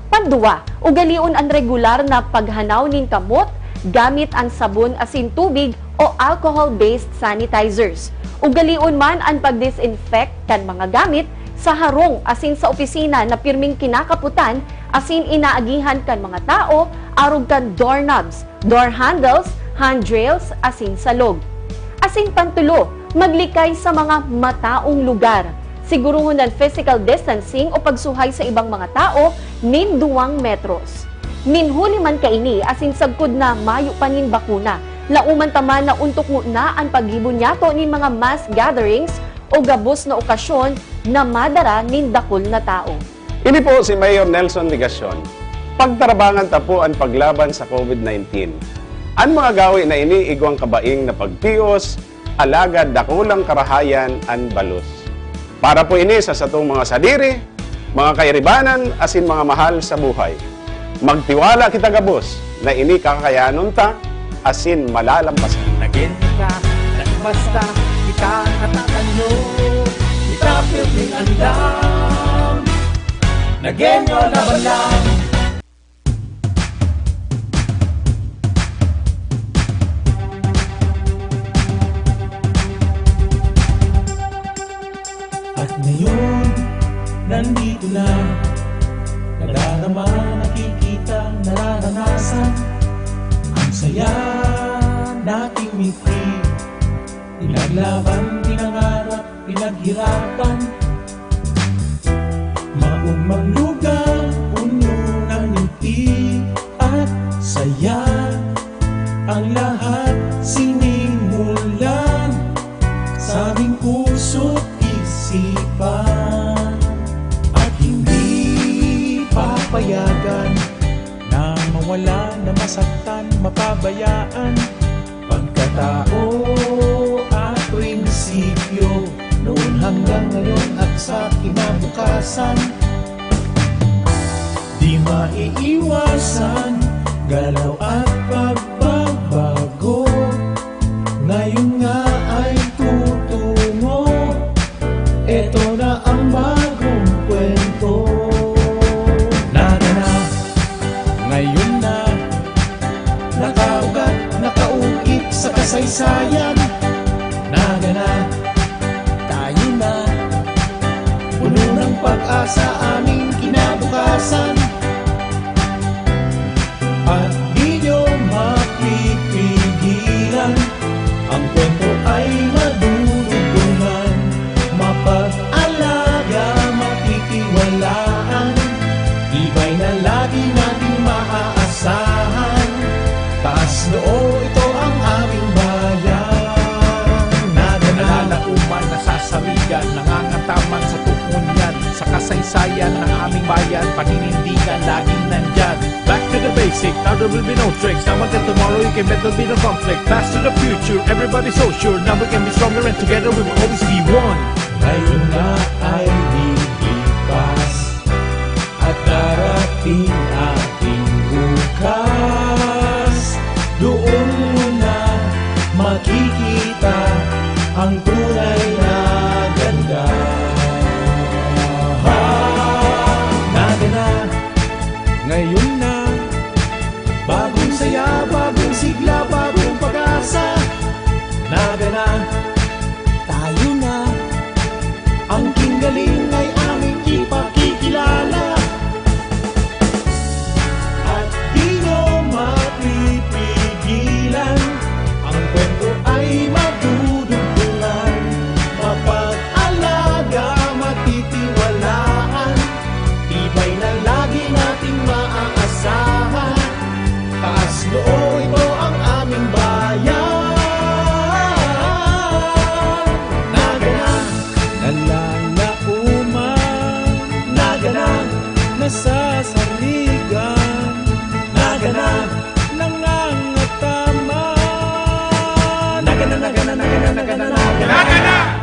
Panduwa, ugalion an regular na paghanaw nin kamot gamit an sabon asin tubig o alcohol-based sanitizers. Ugalion man an pag-disinfect kan mga gamit sa harong asin sa opisina na pirming kinakapotan asin inaagihan kan mga tawo arog kan doorknobs, door handles, handrails, asin salog. Asin pantolo, maglikay sa mga mataong lugar. Siguruhon an physical distancing o pagsuhay sa ibang mga tawo nin duwang metros. Nin huli man kaini asin sagkod na mayo pa nin bakuna, laoman ta man na ontok ngona an paggibo niyato nin mga mass gatherings o gabos na okasyon na madara nin dakul na tawo. Ini po si Mayor Nelson Legacion. Pagtarabangan ta po an paglaban sa COVID nineteen. An mga gawe na ini igwang kabaing na pagtios, alagad dakulang karahayan an balos. Para po ini sa satong mga sadiri, mga kairibanan, asin mga mahal sa buhay. Magtiwala kita gabos na ini kakayanon ta asin malalampasan. Nagin ka, nagbasta, kita natatanyo, kita pirming andam. Nagin nyo laban lang. At ngayon, nandito na. Nadarama, nakikita, nararanasan. Ang saya nating mitri. Pinaglaban, pinangarap, pinaghirapan. Maogmang lugar, puno ng ngiti at saya. Ang lahat sinimulan sa aming puso't isipan. At hindi papayagan na mawala, na masaktan, mapabayaan. Pagkatao at prinsipyo, noon hanggang ngayon at sa kinabukasan. Di maiiwasan, galaw at pagbabago. Ngayon nga ay tutungo. Eto na ang bagong kwento. Nagana, ngayon na. Nakaugat, nakauukit sa kasaysayan. Nagana, tayo na. Puno ng pag-asa aming kinabukasan. At di nyo mapipigilan. Ang kwento ay madudugtungan, mapag-alaga, matitiwalaan. Tibay na lagi nating maaasahan. Taas noo, ito ang aming bayan. Nagana, nalalaoman, nasasarigan, nangangataman sa tuon yan. Sa kasaysayan ng aming bayan, paninindigan, laging nandyan. Back to the basic, now there will be no tricks. Now until tomorrow, you can bet there'll be no conflict. Pass to the future, everybody so sure. Now we can be stronger and together we will always be one. Ngayon na ay lilipas at darating ating bukas. Doon mo na makikita ang tunay na ganda. Nagana, ngayon na. Bagong saya, bagong sigla, bagong pag-asa. Nagana, tayo na. Ang kinggaling ay aming ipakikilala. At di nyo mapipigilan. Ang kwento ay madudugtungan. Mapag-alaga, matitiwalaan. Tibay na lagi nating maaasahan. Taas noo, ito ang aming bayan. Nagana, nalalaoman. Nagana, nasasarigan. Nagana, nangangataman. Nagana, nagana, nagana, nagana, nagana.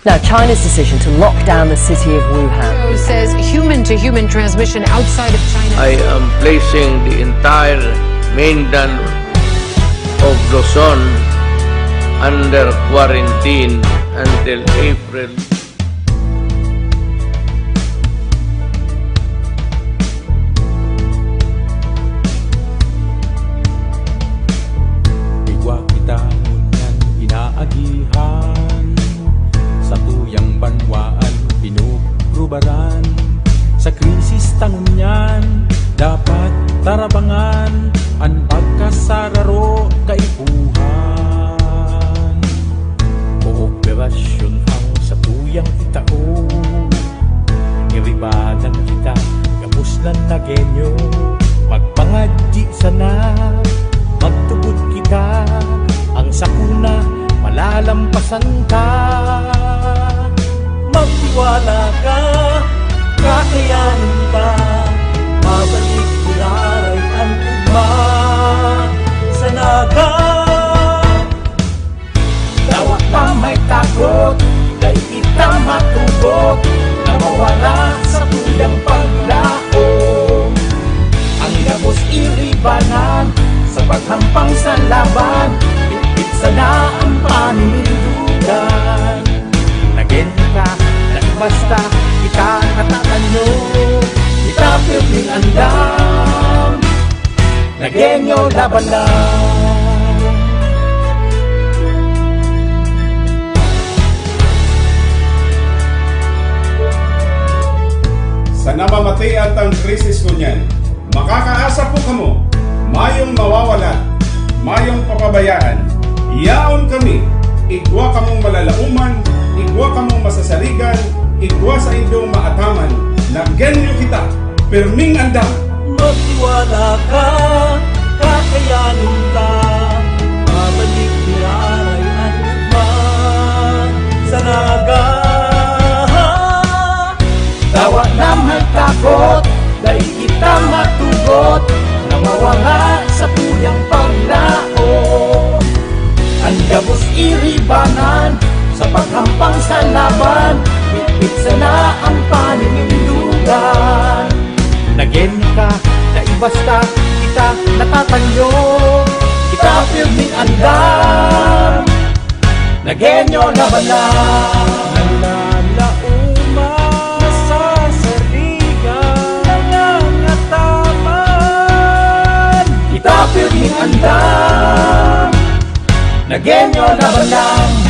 Now, China's decision to lock down the city of Wuhan. Says human-to-human transmission outside of China. I am placing the entire mainland of Luzon under quarantine until April. Igwa kita ngunyan inaagihan. Satuyang banwaan, Pinoy Sa krisis ta ngunyan, dapat tarabangan an pagkasararo kaipuhan. Kooperasyon ang satuyang itao. Iribanan kita, gabos na Nagueño. Magpangadyi sana, magtubod kita. Ang sakuna, malalampasan ta. Magtiwala ka, kakayanin ta. Babalik giraray an ugma sa Naga. Dawa pa may takot, dai kita matubod na mawala sa tuyang paglaom. Ang gabos iribanan sa paghampang sa laban, bitbit sana ang paninindugan. Nagin ka, nagbasta, kita natatanyo, kita pirming andam. Nagueño laban lang. Sa namamatean tang krisis ngunyan, makakaasa po kamo, mayong mawawala, mayong papabayaan. Yaon kami, igwa kamong malalaoman, igwa kamong masasarigan, igwa saindong maataman, Nagueño kita, pirming andam. Magtiwala ka, kakayanin ta. Babalik giraray an ugma sa Naga. Dawa na may takot, dai kita matubod na mawala sa tuyang paglaom. Ang gabos iribanan sa paghampang sa laban, bitbit sana ang paninindugan. Nagueño ka, dai basta kita natatanyo. Kita pirming andam, Nagueño laban lang. Nalalaoman, nasasarigan, nangangataman. Kita pirming andam, Nagueño laban lang.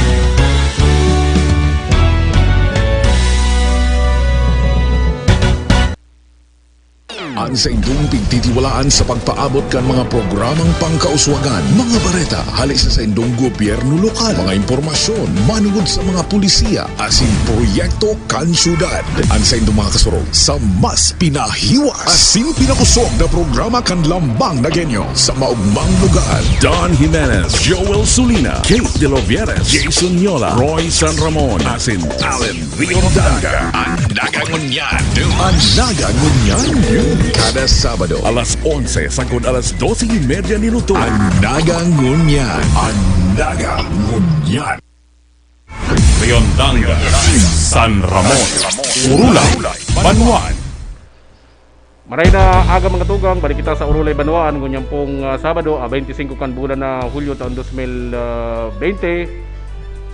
An saindong pigtitiwalaan sa pagpaabot kan mga programang pangkauswagan, mga bareta hale sa saindong gobyerno lokal, mga impormasyon manongod sa mga pulisiya asin proyekto kan syudad. An saindong mga kasurog sa mas pinahiwas asin pinakosog na programa kan Lambang Nagueño sa maogmang lugar. Don Jimenez, Joel Sulina, Kate De Lovieres, Jason Yola, Roy San Ramon, asin Allen Rio Danga. An Naga Ngunyan. An Naga Ngunyan. Kada Sabado, alas onse sagkod alas dose y media nin utog. An Naga Ngunyan. An Naga Ngunyan. Rio Danga, San Ramon, Urulay, Banwaan. Maray na aga, mga tugang, balik kita sa Urulay, Banwaan, ngunyan pong, ah, Sabado, ah, twenty-five kan bulan na Hulyo taon dos mil, ah, twenty.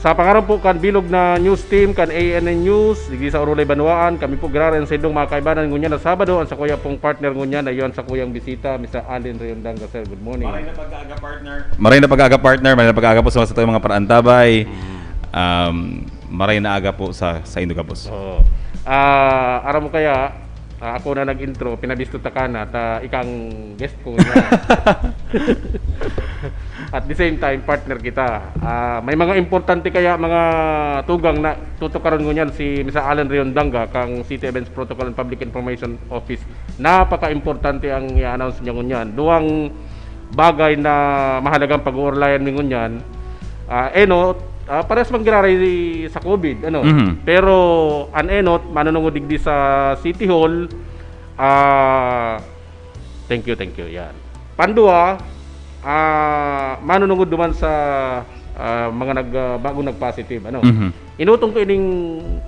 Sa pangaran po kan bilog na news team kan A N N News, digdi sa Urulay, Banwaan, kami po giraray an saindong mga kaibanan ngunyan na Sabado. An sakuya pong partner ngunyan na iyo an sakuyang bisita, Mister Allen Riondanga, sir. Good morning. Maray na pag-aga, partner. Maray na pag-aga, partner. Maray na pag-aga po sa satuyang mga paraantabay. Mm. Um, maray na aga po sa, sa indo gabos. Oo. Ah, aram mo kaya, ah, ako na nag-intro, pinabisto ta ka na, ta ikang guest ko na. At the same time, partner kita. Ah, may mga importante kaya mga tugang na tutukaron ngunyan si Mister Alan Riondanga kang City Events Protocol and Public Information Office. Napaka-importante ang i-announce niya ngunyan. Duwang bagay na mahalagang pag-uurlayan mi ngunyan. Ah, enot, ah, parehas man giraray sa COVID, ano? Mhm. Pero an enot, manunungod digdi sa City Hall, ah, thank you, thank you, yan. Pandua, ah, manunungod duman sa, ah, mga nag-, ah, bagong nag-positive, ano? Mhm. Inutong ko ining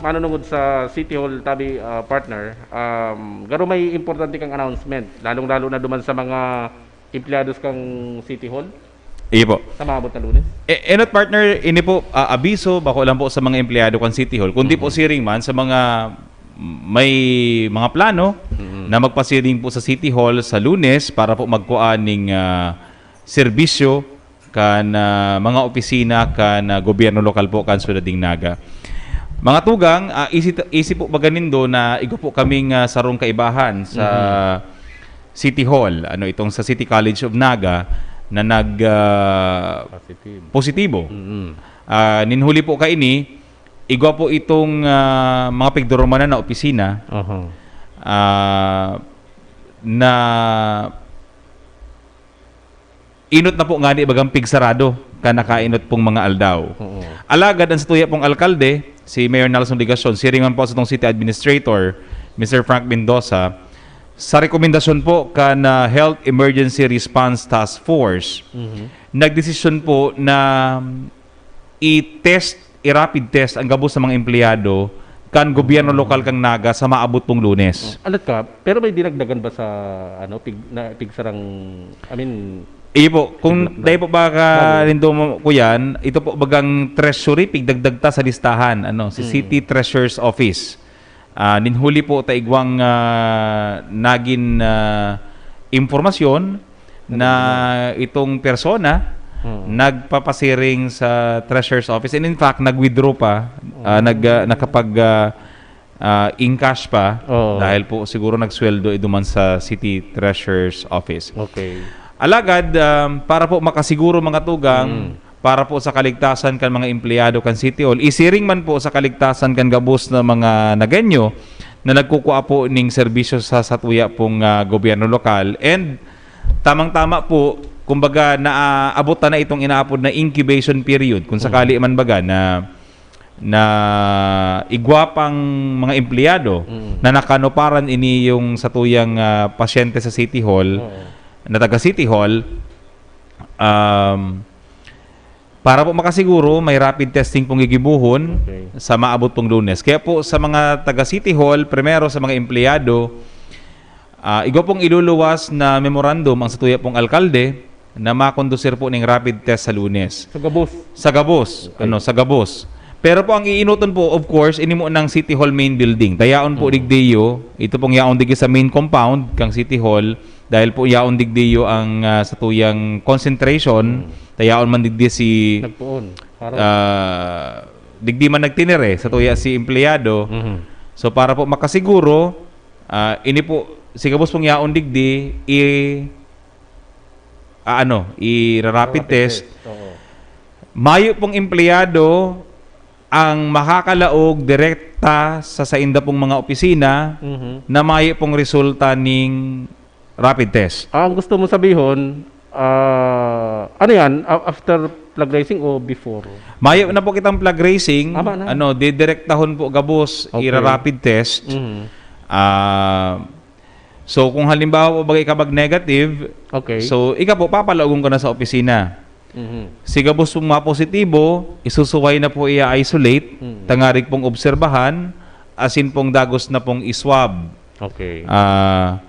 manunungod sa City Hall, tabi, ah, partner, um, garo may importante kang announcement, lalong-lalo na duman sa mga empleyados kang City Hall? Iyo po. Sa maabot na Lunes? E, enot, partner, ini po, ah, abiso, bako lang po sa mga empleyado kan City Hall, kundi po Mhm. siring man sa mga may mga plano Mhm. na magpasiring po sa City Hall sa Lunes para po magkuha ning, ah, serbisyo kan, ah, mga opisina kan, ah, gobyerno lokal po kan Syudad nin Naga. Mga tugang, ah, isi, isi po baga nindo na igwa po kaming, ah, sarong kaibahan sa City Hall, ano, itong sa City College of Naga na nag, ah, Positive. positibo. Mm. Ah, nin huli po kaini, igwa po itong, ah, mga pigdurumanan na opisina, Aha. ah, na inot na po ngani bagang pigsarado kan nakainot pong mga aldaw. Oo. Alagad ang satuya pong alkalde, si Mayor Nelson Legacion, siring man po sa itong City Administrator, Mister Frank Mendoza, sa rekomendasyon po kan, ah, Health Emergency Response Task Force, Mhm. nagdesisyon po na i-test, i-rapid test ang gabos sa mga empleyado kan gobyerno lokal kan Naga sa maabot pong Lunes. Alat ka, pero may dinagdagan ba sa, ano, pig-, na, pigsarang, I mean, Iyo po, kung Pigdagdag. dahil po ba ka Bago. nindo mo, kuyan, ito po bagang treasury, pigdagdag ta sa listahan, ano, si Mm. City Treasurer's Office. Ah, nin huli po ta igwang, ah, nagin, ah, impormasyon na itong persona Mm. nagpapasiring sa Treasurer's Office. And in fact, nag-withdraw pa, ah, Mm. nag, ah, nakapag, ah, ah, encash pa Oo. dahil po siguro nagsweldo iduman sa City Treasurer's Office. Okay. Alagad, um, para po makasiguro, mga tugang, Mm. para po sa kaligtasan kan mga empleyado kan City Hall, isiring man po sa kaligtasan kan gabos na mga Nagueño na nagkukua po ning serbisyo sa satuya pong, ah, gobyerno lokal. And tamang-tama po, kumbaga, naabot ta na itong inaapod na incubation period, kung Mm. sakali man baga na, na igwa pang mga empleyado Mm. na nakanuparan ini yung satuyang, ah, pasyente sa City Hall, Oo. na taga City Hall, um, para po makasiguro, may rapid testing pong gigibuhon Okay. sa maabot pong Lunes. Kaya po sa mga taga City Hall, primero sa mga empleyado, ah, igwa pong iluluwas na memorandum ang satuya pong alkalde na makondusir po ning rapid test sa Lunes. Sa gabos? Sa gabos. Okay. Ano, sa gabos. Pero po ang iinoton po, of course, ini mo ng City Hall main building. Tayaon po Mm. digdiyo, ito pong yaon digi sa main compound kang City Hall, dahil po yaon digdiyo ang, ah, satuyang concentration, Mm. tayaon man digdi si, Nagpoon. Parang ah, digdi man nagtinire, satuya si empleyado. Mhm. So, para po makasiguro, ah, ini po, si gabos pong yaon digdi, i-, ah, ano, i-rapid Rapid test. test. Oo. Mayo pong empleyado ang makakalaog direkta sa sainda pong mga opisina Mhm. na mayo pong resulta ning rapid test. Ah, ang gusto mo sabihon, ah, ano yan? A-, after plague racing o before? Mayo na po kitang plague racing. Tama na. Ano, didirektahon po gabos, Okay. ira-rapid test. Mhm. Ah, so, kung halimbawa po bagay ka mag-negative, Okay. so, ika po, papalaogon ka na sa opisina. Mhm. Si gabos pong mapositibo, isusuway na po i-isolate, Mm. tangarig pong obserbahan, asin pong dagos na pong i-swab. Okay. Ah,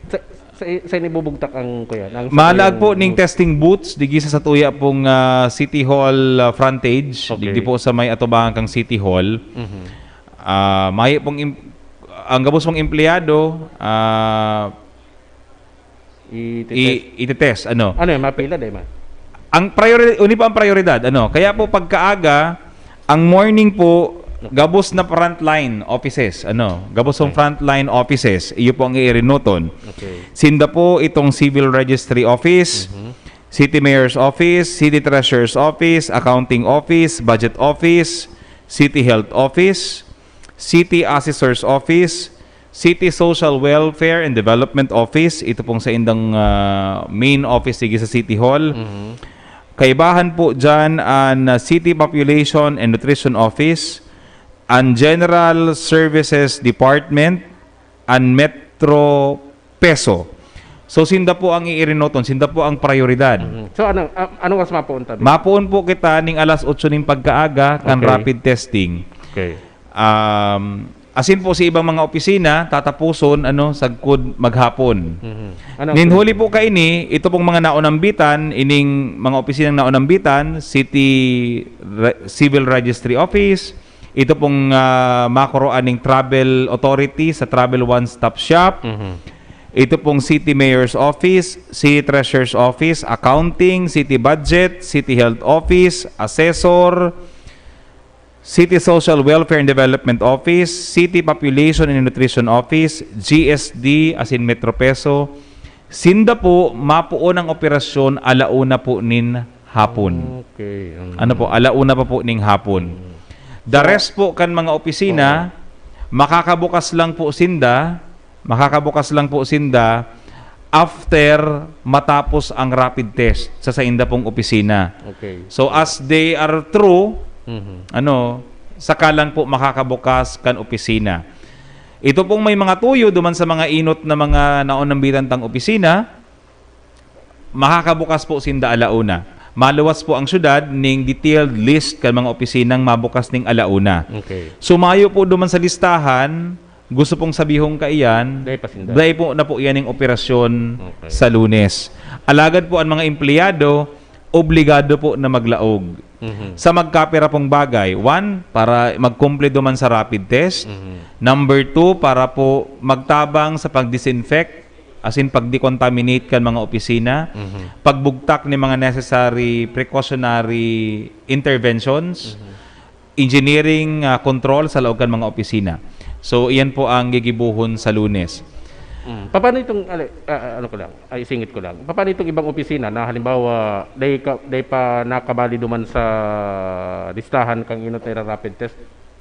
Sa, sa, sa inibubugtak ang, kuya, ang Malaag satuyang po ning booth. testing booths, digi sa satuya pong, ah, City Hall, ah, frontage, Okay. digdi po sa may atubangan kang City Hall. Mhm. Ah, mayo pong im-, ang gabos pong empleyado, ah, Ititest. i-, ititest, ano. Ano yan, mapila, di ba? Ang priori-, uni pa ang prioridad, ano. Kaya po pagkaaga, ang morning po, gabos na frontline offices, ano. Gabos ng Okay. frontline offices, iyo po ang iirinuton. Okay. Sinda po itong Civil Registry Office, Mhm. City Mayor's Office, City Treasurer's Office, Accounting Office, Budget Office, City Health Office, City Assessor's Office, City Social Welfare and Development Office, ito pong saindang, ah, main office digi sa City Hall. Mhm. Kaibahan po dyan an, ah, City Population and Nutrition Office, an General Services Department, an Metro PESO. So, sinda po ang iirinoton, sinda po ang prioridad. Mhm. So, ano, ah, anong oras mapuon tabi? Mapuon po kita ning alas otso ning pagkaaga kan Okay. rapid testing. Okay. Um, asin po sa ibang mga opisina, tatapuson, ano, sagkod maghapon. Mhm. Anong Nin huli po kaini, ito pong mga naunambitan, ining mga opisinang naunambitan, City Re-, Civil Registry Office, ito pong, ah, makoroan ning Travel Authority sa Travel One Stop Shop. Mhm. Ito pong City Mayor's Office, City Treasurer's Office, Accounting, City Budget, City Health Office, Assessor, City Social Welfare and Development Office, City Population and Nutrition Office, G S D, asin Metro Peso, sinda po mapoon ang operasyon ala una po nin hapon. Okay. Mm. Ano po, ala una pa po ning hapon. The rest po kan mga opisina, makakabukas lang po sinda, makakabukas lang po sinda after matapos ang rapid test sa sainda pong opisina. Okay. So as they are through, Mhm. ano, saka lang po makakabukas kan opisina. Ito pong may mga tuyo duman sa mga inot na mga naonambitan tang opisina, makakabukas po sinda ala una. Maluwas po ang syudad ning detailed list kan mga opisinang mabukas ning ala una. Okay. So mayo po duman sa listahan, gusto pong sabihon kaiyan, Dai pa sinda. dai po na po yan yung operasyon Okay. sa Lunes. Alagad po ang mga empleyado, obligado po na maglaog. Mhm. Sa magkapira pong bagay, one, para magkumple duman sa rapid test. Mhm. Number two, para po magtabang sa pag-disinfect, as in pag-decontaminate kan mga opisina, Mhm. pagbugtak ni mga necessary precautionary interventions, engineering ah, control sa laog kan mga opisina. So, iyan po ang gigibuhon sa Lunes. Mm. Paano itong, ali- ah, ah, ano ko lang, ay, isingit ko lang. Paano itong ibang opisina na halimbawa, dai, ka, dai pa nakabali duman sa listahan kang inot na ira-rapid test?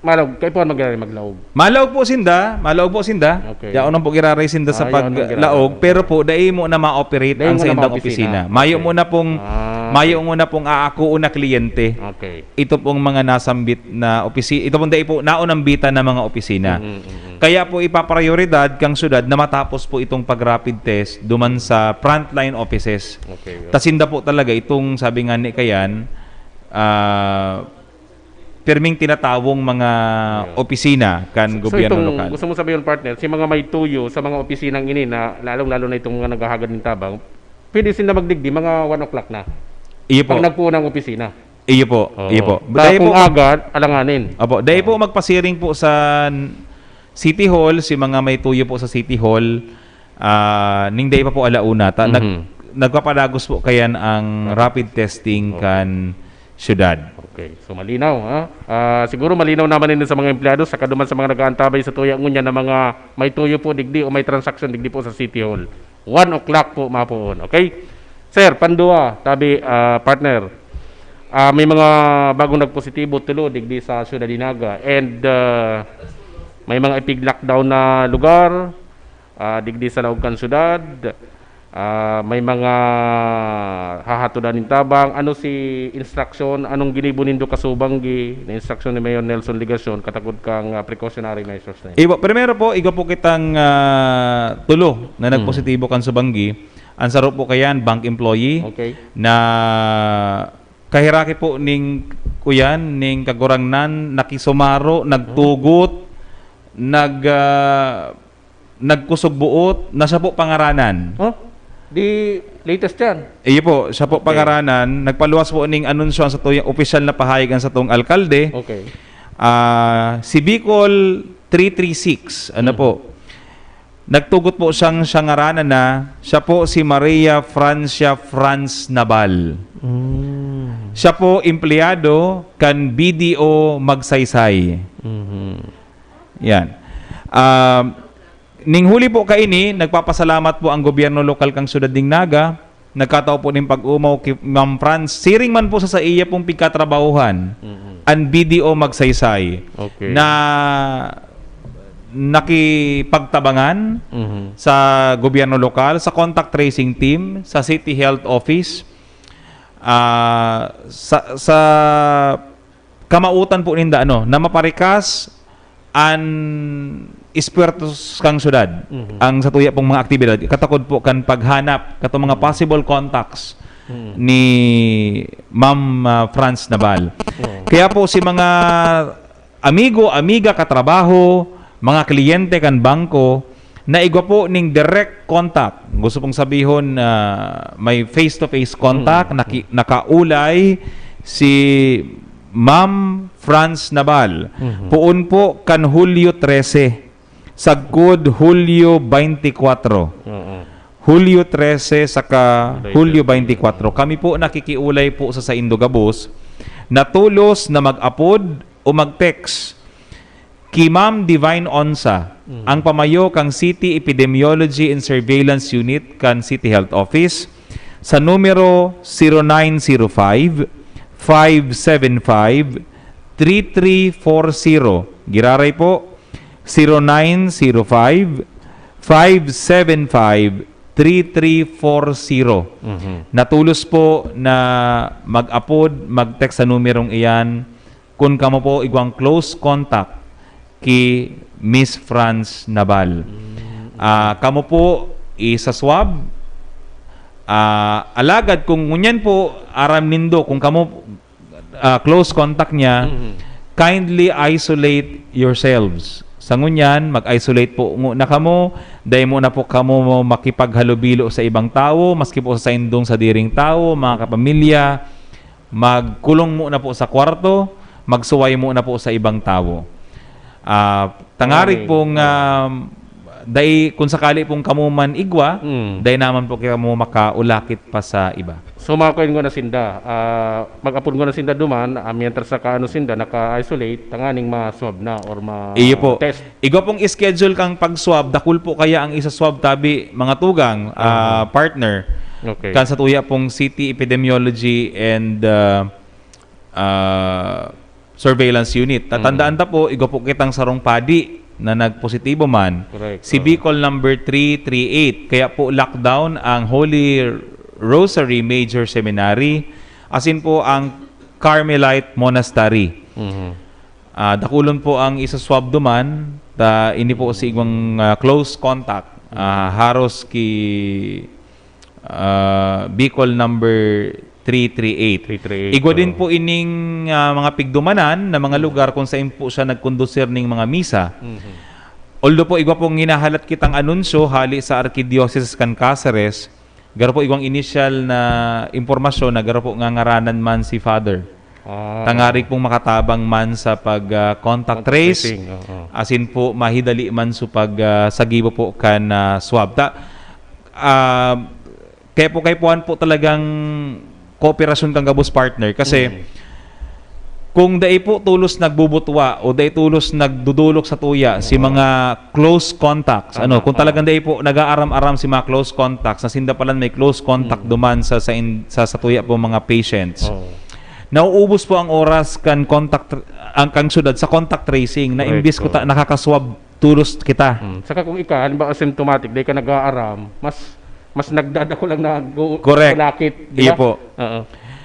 Malaog, kaipuhan mag maglaog. Malaog po sinda, malaog po sinda. Okay. Yaon ang po giraray sinda sa Ah, yaon ang giraray. paglaog, pero po dai mo na ma-operate Dai ang mo sa na indang ma-opisina. Opisina. Mayo Okay. mo na pong Ah, mayo mo na pong aakuon na kliyente. Okay. Ito pong mga nasambit na opisina, ito pong dai po naonambitan na mga opisina. Mhm, mhm. Kaya po ipaprioridad kang syudad na matapos po itong pag-rapid test duman sa frontline offices. Okay. Ta sinda po talaga itong sabi nga ni Kayan, ah, pirming tinatawong mga Yeah. opisina kan So, gobyerno itong lokal. Gusto mo sabihin, partner, si mga may tuyo sa mga opisina ini na lalong-lalo na itong mga naghahagad ng tabang, pwede sila magdigdi mga one o'clock na. Iyo po. Pag nagpuon ang opisina. Iyo po. Oo. Iyo po. Ta Dahil po, kung agad, alanganin. Opo, dahil po magpasiring po sa City Hall, si mga may tuyo po sa City Hall, ah, ning dai pa po ala una, ta, nag, Mhm. nagpapadagos po kayan ang rapid testing Okay. kan syudad. Okay, so malinaw, ha? Ah, siguro malinaw naman din sa mga empleyado, saka duman sa mga nag-aantabay sa tuya ngunyan na mga may tuyo po digdi o may transaksyon digdi po sa City Hall. One o'clock po mapoon, okay? Sir, pandua, tabi, ah, partner. Ah, may mga bagong nagpositibo, tulo, digdi sa Ciudad de Naga. And ah, may mga ipig-lockdown na lugar, ah, digdi sa laog kan syudad. Ah, may mga hahatodan nin tabang. Ano si instruction? Anong ginibo nindo kasubanggi na instruction ni Mayor Nelson Legacion katakod kang ah, precautionary measures na yun? Iwa, primero po, igwa po kitang ah, tulo na Hmm. nagpositibo kan subanggi. Ang saro po kayan, bank employee Okay. na kaheraki po ning kuyan, ning Kagurangnan, nakisumaro, nagtugot, nag ah, nagkusog buot, na siya po pangaranan. Oh, di latest yan. Iyo po, siya po Okay. pangaranan, nagpaluwas po ning anunsyo ang satuyang opisyal na pahayag ang satong alkalde. Okay. Ah, si Bicol three three six, ano Hmm. po? Nagtugot po siyang siya ngaranan na, siya po si Maria Francia Franz Nabal. Mm. Siya po empleyado kan B D O Magsaysay. Mhm. Yan. Um, ning huli po kaini, nagpapasalamat po ang gobyerno lokal kang syudad ning Naga. Nagkatao po ning pag-umaw ki Ma'am Franz. Siring man po sa, sa iya pong pigkatrabahuhan, Mhm. ang B D O Magsaysay Okay. na nakipagtabangan Mhm. sa gobyerno lokal, sa contact tracing team, sa City Health Office, ah, sa, sa kamautan po ninda, ano, na maparikas an espuwertos kang syudad, Mhm. ang sa tuya pong mga aktibidad, katakod po kan paghanap katong mga possible contacts Mhm. ni Ma'am ah, Franz Nabal. Oo. Kaya po si mga amigo, amiga, katrabaho, mga kliyente kan bangko, na igwa po ning direct contact. Gusto pong sabihon na may face-to-face contact, Mm. naki- nakaulay si Ma'am Franz Nabal. Mhm. Poon po kan Hulyo trese, sagkod Hulyo baynte kwatro. Oo. Hulyo trese saka Hulyo Hulyo baynte kwatro. Kami po nakikiulay po sa saindo gabos na tolos na mag-apod o mag-text ki Ma'am Divine Onsa, Mm. ang pamayo kan City Epidemiology and Surveillance Unit kan City Health Office, sa numero zero nine zero five, five seven five, three three four zero. Giraray po, zero nine zero five, five seven five, three three four zero. Mhm. Natulos po na mag-apod, mag-text sa numerong iyan kun kamo po igwang close contact ki Miss Franz Nabal. Ah, kamo po isa-swab. Ah, alagad kung ngunyan po aram nindo kung kamo ah, close contact niya, Mhm. kindly isolate yourselves. Sa ngunyan, mag-isolate po nguna kamo, dai muna po kamo makipaghalubilo sa ibang tawo, maski po sa saindong sadiring tawo, mga kapamilya, magkulong muna po sa kwarto, magsuway muna po sa ibang tawo. Ah, tangarig Okay. pong, ah, dai, kung sakali pong kamo man igwa, Mm. dai naman po kamo makaulakit pa sa iba. So, mga kuya, nguna sinda, ah, mag-apod nguna sinda duman, ah, mientras naka-ano sinda, naka-isolate, tanganing ma-swab na or ma-test. Iyo po. Igwa pong schedule kang pag-swab, dakul po kaya ang isa-swab tabi, mga tugang, ah, Ah. partner, Okay. kan sa tuya pong City Epidemiology and, ah, ah, Surveillance Unit. Tatandaan Mm. ta po, igwa po kitang sarong padi na nagpositibo man. Correct. Si Oo. Bicol number three three eight. Kaya po lockdown ang Holy Rosary Major Seminary, asin po ang Carmelite Monastery. Mhm. Ah, dakulon po ang isa-swab duman, ta ini po si igwang, ah, close contact. Ah, haros ki, ah, Bicol number three three eight. Three three eight, Igwa din oo. po ining, ah, mga pigdumanan na mga lugar kung saan po siya nagkondusir ning mga misa. Mhm. Although po igwa pong hinahalat kitang anunsyo hali sa Arkidiocese kan Caceres, garo po igwang inisyal na impormasyon na garo po ngangaranan man si Father. Ah, Tangarig pong makatabang man sa pag, ah, contact Contact trace, tracing, oo. asin po mahidali man sa pag, ah, sagibo po kan, ah, swab. Ta, ah, kaya po, kaya po, an po talagang kooperasyon kan gabos, partner, kasi Mm. kung dai po tulos nagbubutwa o dai tulos nagdudulok sa tuya si Oo. mga close contacts, ano, Tama, kung oo. talagang dai po nag-aaram-aram si mga close contacts na sinda palan may close contact Mm. duman sa, sa, in-, sa, sa tuya po mga patients. Oo. Nauubos po ang oras kan contact tr-, ang kang syudad sa contact tracing na Correct, imbis ko ta oo. nakakaswab tulos kita. Hmm. Saka kung ika, halimbawa, asymptomatic, dai ka nag-aaram, mas mas nagdadako lang na gu- Correct. Nakit, di Iyo ba? po. Oo.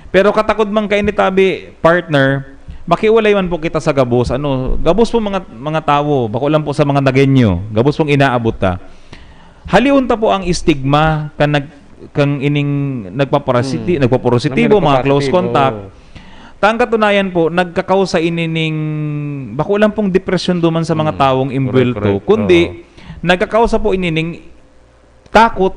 Pero katakod man kaini tabi, partner, makiulay man po kita sa gabos. Ano, gabos po mga mga tawo, bako lang po sa mga Nagueño, gabos pong inaabot ta. Halion ta po ang stigma kan nag kang ining nagpaporositi-, Hmm. nagpaporositibo, Ang mga close nagpaporositibo. Contact. Ta ang katunayan po, nagkakausa ini ning bako lang pong depresyon duman sa mga Hmm. tawong Correct, imbwelto, correct. kundi Oo. nagkakausa po ini ning takot,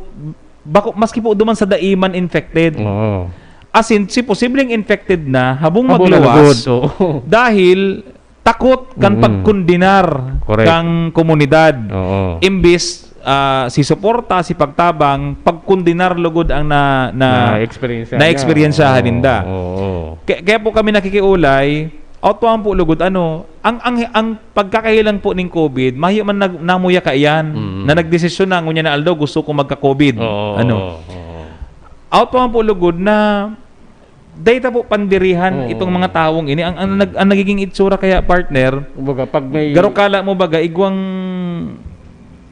bako, maski po duman sa dai man infected. Oo. As in, si posibleng infected na, habong Habong magluwas, nalugod, oo. dahil takot kan Mm. pagkondenar Correct. kang komunidad. Oo. Imbis, ah, si suporta, si pagtabang, pagkondenar lugod ang na, na, Na-eksperyensyahan na-eksperyensyahan niya. ninda. Oo, oo. Kaya, kaya po kami nakikiulay, autuan po lugod, ano, ang, ang, ang pagkakahilang po ning COVID, mayo man nag-, namuya kaiyan, Mm. na nagdesisyon na, ngunyan na aldaw, gusto ko magka-COVID. Oo, ano? Oo, oo. Autuan po lugod na dahil ta po pandirihan Oo. itong mga tawong ini. Ang, ang, nag, ang nagiging itsura kaya, partner, Kumbaga, pag may garo kala mo baga, igwang,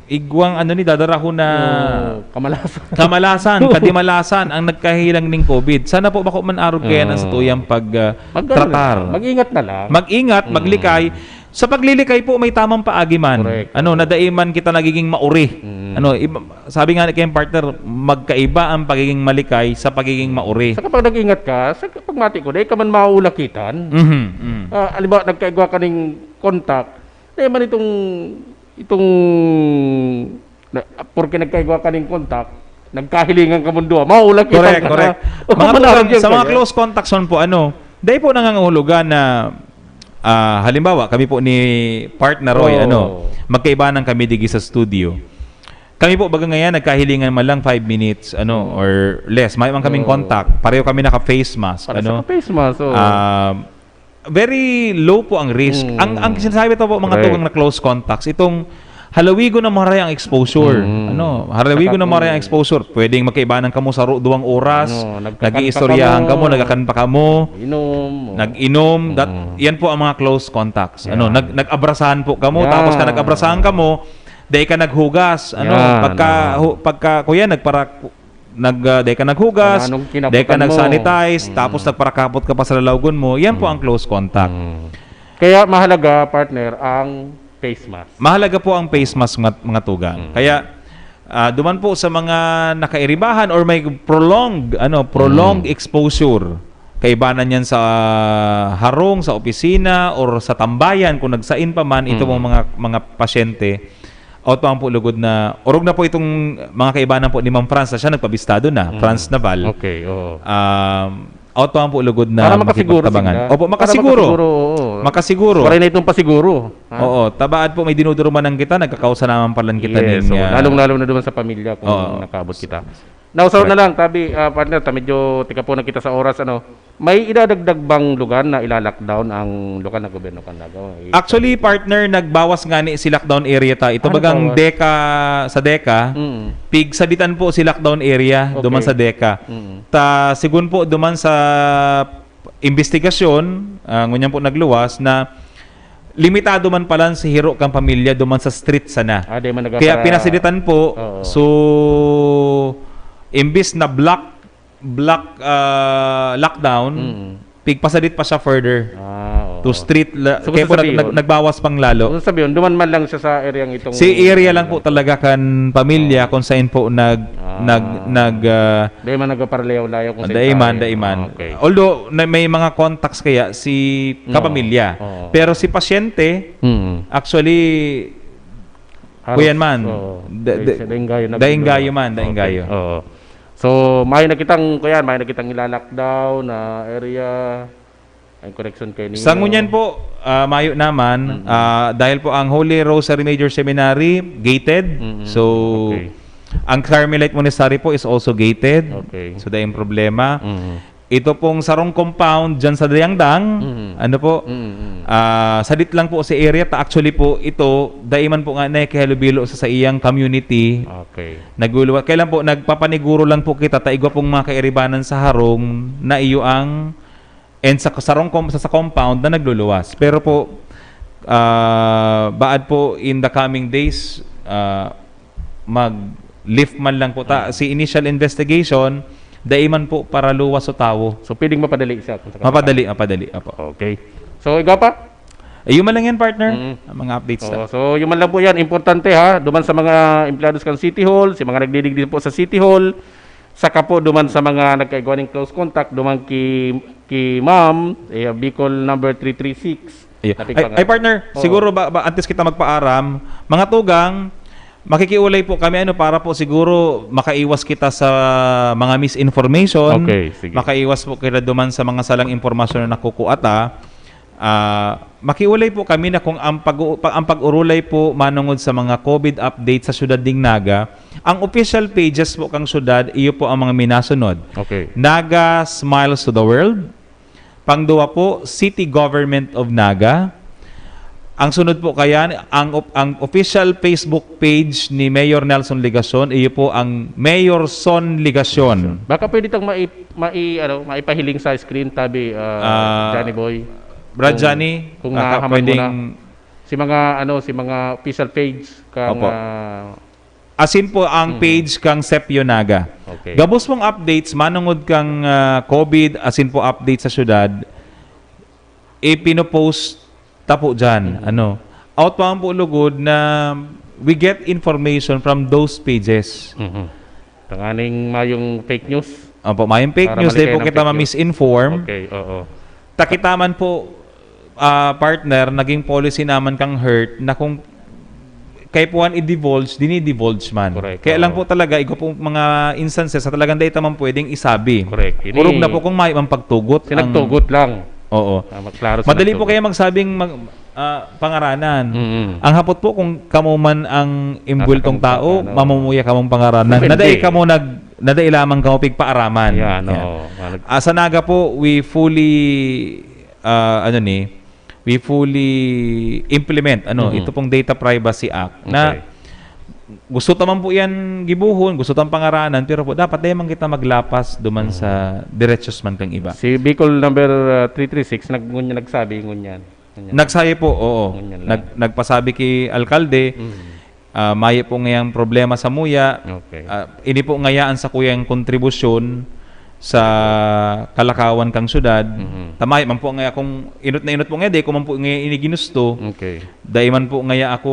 igwang ano ni, dadarahon na Oo, kamalasan. kamalasan, kadimalasan ang nagkahilang ning COVID. Sana po bako man arog kaya ang Oo. satuyang pag, ah, Mag-, tratar. Mag-ingat na lang. Mag-ingat, Mm. maglikay. Sa paglilikay po, may tamang paagi man. Correct. Ano, na dai man kita nagiging mauri. Mm. Ano, iba, sabi nga ni kayong partner, magkaiba ang pagiging malikay sa pagiging mauri. Sa kapag nag-ingat ka, sa kapag mati ko, dahil ka man maulakitan. Mhm, mhm. Ah, halimbawa, nagkaigwa ka ning contact, dahil man itong, itong, na, porque nagkaigwa ka ning contact, nagkahilingan ka mundo, maulakitan Correct, ka correct. na. Mga Manarog tugang, yun sa mga kaya. Close contacts man po, ano, dahil po nangangahulugan na, ah, halimbawa, kami po ni partner Roy, Oo. ano, magkaibanan kami digi sa studio. Kami po, baga ngayon, nagkahilingan man lang five minutes, ano, or less. May man kaming Oo. contact. Pareho kami naka-face mask, Para ano. Sa face mask, oo. Ah, very low po ang risk. Mm. Ang ang sinasabi to po, mga Correct. tugang na close contacts, itong halawigon na maray ang exposure. Mm. Ano, halawigon Saka na maray ang kung exposure. Pwedeng magkaibanan kamo sa ro- duwang oras, Ano, nagkakan pa nag-iistoryahan kamo. kamo, nagkakan pa kamo, Inom. nag-inom, that, Mm. yan po ang mga close contacts. Ano, Yan. nag nag-abrasahan po kamo, Yan. tapos ka nag-abrasahan kamo, dai ka naghugas, ano, Yan, pagka ah. hu- pagka kuya nagpara nag ah, dai ka naghugas, Anong kinabutan dai ka mo? nag-sanitize, Mm. tapos nagparakapot ka pa sa lalawgon mo, yan po Mm. ang close contact. Mm. Kaya mahalaga, partner, ang face mask. Mahalaga po ang face mask, mga, mga tugang. Mm. Kaya ah, duman po sa mga nakairibahan or may prolonged, ano, prolonged Mm. exposure, kaibanan yan sa harong, sa opisina, or sa tambayan, kung nagsain pa man, ito Mm. pong mga, mga pasyente, out pa po lugod na, orog na po itong mga kaibanan po ni Ma'am Franz na siya nagpabistado na, Mm. Franz Naval. Okay, oo. Um, out pa po lugod na Para makasiguro makipagtabangan. sila. Opo, Para makasiguro. makasiguro, oo. Makasiguro. Para na itong pasiguro. Ha? Oo, tabaad po may dinuduruman kita, nagkakausanaman pa lang kita Yes, ning, so, ah, lalong-lalo na duman sa pamilya kung Oo. nakabot kita. Now, so Correct. na lang, tabi, ah, partner, ta medyo tika po na kita sa oras, ano. May idadagdag bang lugar na ila-lockdown ang lokal na gobyerno kan Naga? Actually, partner, nagbawas nga ni si lockdown area ta. Ito Ah, bagang nagbawas. DECA, sa DECA, Mm. pigsabitan po si lockdown area Okay. duman sa DECA. Mm. Ta, sigun po duman sa investigasyon, ah, ngunyan po nagluwas na limitado man pala si hiro kang pamilya duman sa street sana. Ah, di man naga Kaya para pinasaditan po, Oo. so, imbis na block, block, ah, lockdown, Mm. pigpasadit pa siya further Ah, oo. to street. La- So, kaya gusto po nag- sabihin, nag- nagbawas pang lalo. Kung sabihin, duman man lang siya sa area itong Si area lang po talaga kan pamilya kung saan po nag Ah. nag nag ah, Dahil man nagpaparalayaw-layaw kung sa daiman, area. daiman. Ah, okay. Although na may mga contacts kaya si Oo. kapamilya. Oo. Pero si pasyente, Mm. actually, Haros, kuyan man. Oo. Da- Dahil da- sa daing gayo na daing binuno. gayo man, daing Okay. gayo. Oo. So, mayo na kitang, kuyan, mayo na kitang ila-lockdown na area. Ang correction kay niyo. Sa ngunyan po, ah, mayo naman, Mm-mm. ah, dahil po ang Holy Rosary Major Seminary gated. Mm-mm. So, Okay. ang Carmelite Monastery po is also gated. Okay. So, dahil problema. Mm. Ito pong sarong compound dyan sa Dayangdang, Mm. ano po, Mm, mm. ah, sadit lang po sa area. Ta actually po, ito, daiman po nga nakihalubilo sa saiyang community. Okay. Nagluluwa. Kaya lang po, nagpapaniguro lang po kita, ta igwa pong mga kairibanan sa harong na iyo ang, and sa, sarong com- sa, sa compound na nagluluwas. Pero po, ah, baad po in the coming days, ah, mag-lift man lang po ta. Si initial investigation, daiman po paraluwas o tawo. So, pwedeng mapadali siya kung sa Mapadali, mapadali. Apo. Okay. So, igwa pa? Ayun man lang yan, partner. Mm. Ang mga updates Oo, na. so, yun man lang po yan. Importante, ha, duman sa mga empleyados kan City Hall, si mga nagdidigdi po sa City Hall, saka po duman sa mga nagkaigwa ning close contact, duman ki, ki Ma'am, eh, Bicol number three three six. Ayun. Napig Ay, pa nga. ay, partner, Oo. siguro ba, ba antes kita magpaaram, mga tugang, makikiulay po kami ano para po siguro makaiwas kita sa mga misinformation. Okay, sige. Makaiwas po kita duman sa mga salang impormasyon na nakukuha ta. Ah, makiulay po kami na kung ang pag pa- ang pag-urulay po manungod sa mga COVID update sa siyudad ding Naga, ang official pages po kang siyudad, iyo po ang mga minasunod. Okay. Naga Smiles to the World. Pangduwa po, City Government of Naga. Ang sunod po kayan, ang op- ang official Facebook page ni Mayor Nelson Legacion, iyo po ang Mayor Son Legacion. Baka pwede itong mai, mai, ano, maipahiling sa screen, tabi, ah, Ah, Johnny Boy. Brad Kung- Johnny, kung baka nahaman mo pwedeng na. Si mga, ano, si mga official page kang, Opo. ah, Asin po ang Mm. page kang Sepio Naga. Okay. Gabos pong updates manungod kang ah, COVID, asin po update sa syudad, ipinopost ta po dyan. Mm. Ano? Out pa po lugod na we get information from those pages. Mhm. Tanganing mayong fake news. Opo, mayong fake Para news, dahil malikayan po ang kita fake news. ma-misinform. Okay, oo. Ta kita man po, ah, partner, naging policy naman kang heart na kung kaipuhan i-divulge, dini-divulge man. Correct, Kaya lang oo. po talaga, igo po mga instances sa talagang dahil man pwedeng isabi. Correct. Ini- Urog na po kung may mang pagtugot. Sinagtugot lang. Oo. Ah, maklaro Madali po sinagtugot. kaya magsabing mag, ah, pangaranan. Mm-mm. Ang hapot po kung kamo man ang imbultong Nasa tao, kamong ano. mamumuya kamong pangaranan. Depende. Nadai kamo nag, nadai lamang kamo pigpaaraman. Yan, Yan. oo. Malag- Ah, sa Naga po, we fully ah, ano ni, we fully implement, ano, Mhm. ito pong Data Privacy Act na Okay. gusto ta man po yan gibohon, gusto tang pangaranan, pero po dapat dai man kita maglapas duman Mhm. sa derechos man kang iba. Si Bicol number, ah, three three six, nag-, ngunyan, nagsabi ngunyan. Ngunyan. Nagsabi po, oo. Ngunyan lang. Nag-, nagpasabi ki alkalde, Mhm. ah, mayo po ngayang problema samuya. Okay. Ah, ini po ngaya an sakuyang kontribusyon sa kalakawan kang syudad. Mhm. Ta mayo man po ngaya kung inot na inot po ngaya, di ko man po ngaya ini ginusto. Okay. Dai man po ngaya ako,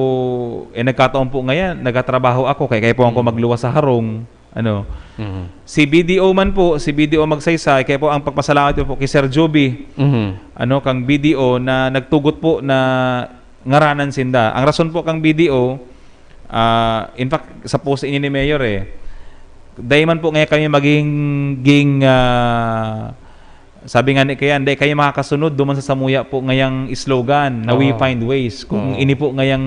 eh, nagkataon po ngaya, nagtatrabaho ako, kaya, kaya po ako Mhm. magluwas sa harong. Ano? Mhm. Si B D O man po, si B D O Magsaysay, kaya po ang pagpasalamat ko po kay Sir Joby, Mhm. ano, kang B D O na nagtugot po na ngaranan sinda. Ang rason po kang B D O, ah, in fact, sa post ini ni Mayor eh, dai man po ngayon kami maging, ging, ah, sabi nga ni Kayan, dai kayo makakasunod duman sa samuya po ngayang slogan na "We Oo. find ways." Kung Oo. ini po ngayang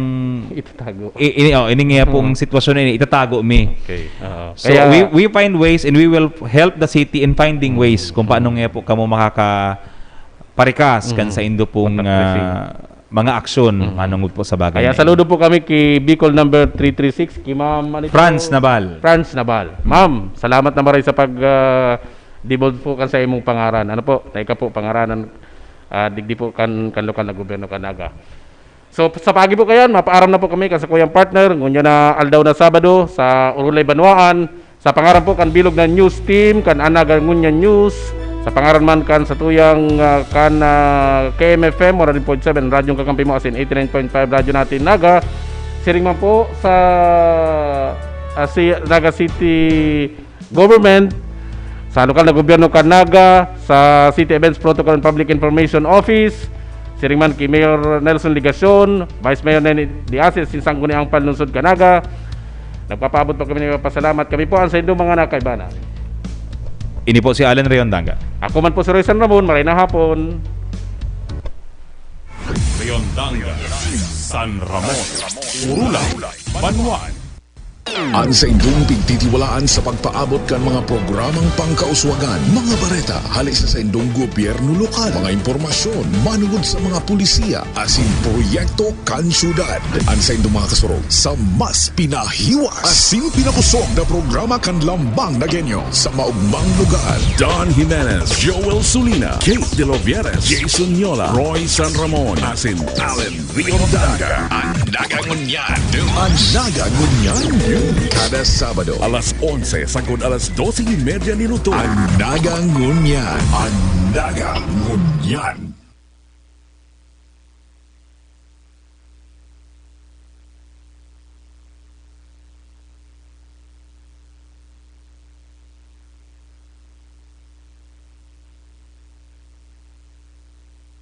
Itatago. i-, ini, oh, ini nga pong Hmm. sitwasyon na ini, itatago mi. Okay. Oo. So, Kaya we, we find ways and we will help the city in finding Hmm. ways kung paano Hmm. nga po kamo makakaparikas kan Hmm. sa indo pong, Matapressing. ah, mga aksyon, Mhm. manungod po sa bagay Kaya na saludo ito. po kami kay Bicol number three three six, kay Ma'am, ano ito? Franz Nabal. Franz Nabal. Ma'am, salamat na maray sa pag, ah, divulge po kan sa imong pangaran. Ano po? Na ika po pangaranan, ah, digdi po kan, kan lokal na gobyerno kan Naga. So, sa pagi po kayan, mapaaram na po kami kan sa kuyang partner, ngunyan na aldaw na Sabado, sa Orolay Banwaan, Sa pangaran po kan bilog na news team, kan Anaga Ngunyan News, sa pangaran man kan satuyang, ah, kan, ah, K M F M, one hundred point seven, Radyong Kakampi Mo, asin eighty-nine point five Radyo Natin Naga, siring man po sa, ah, si Naga City Government, sa lokal na gobyerno kan Naga, sa City Events Protocol and Public Information Office, siring man ki Mayor Nelson Legacion, Vice Mayor Neni Diasis, sin Sangguniang Panlungsod kan Naga, nagpapaabot po kami ng pasalamat. Kami po ang saindong mga nakaibanan. Ini po si Allen Rayondanga. Ako man po si Roy San Ramon. Maray na hapon. Rayondanga, San Ramon, Orolay, Banwaan. Ang saindong pigtitiwalaan sa pagpaabot kan mga programang pangkauswagan, mga bareta hale sa saindong gobyerno lokal, mga impormasyon manungod sa mga pulisiya asin proyekto kan syudad. Ang saindong mga kasurog sa mas pinahiwas asin pinakosog na programa kan Lambang Nagueño sa maugmang lugar. Don Jimenez, Joel Sulina, Kate De Lovieres, Jason Yola, Roy San Ramon, asin Allen Rayondanga. Ang Naga Ngunyan. Ang Naga Ngunyan. Kada Sabado. Alas onse sagkod alas dose y media nin utog. Ang Naga Ngunyan. Ang Naga Ngunyan.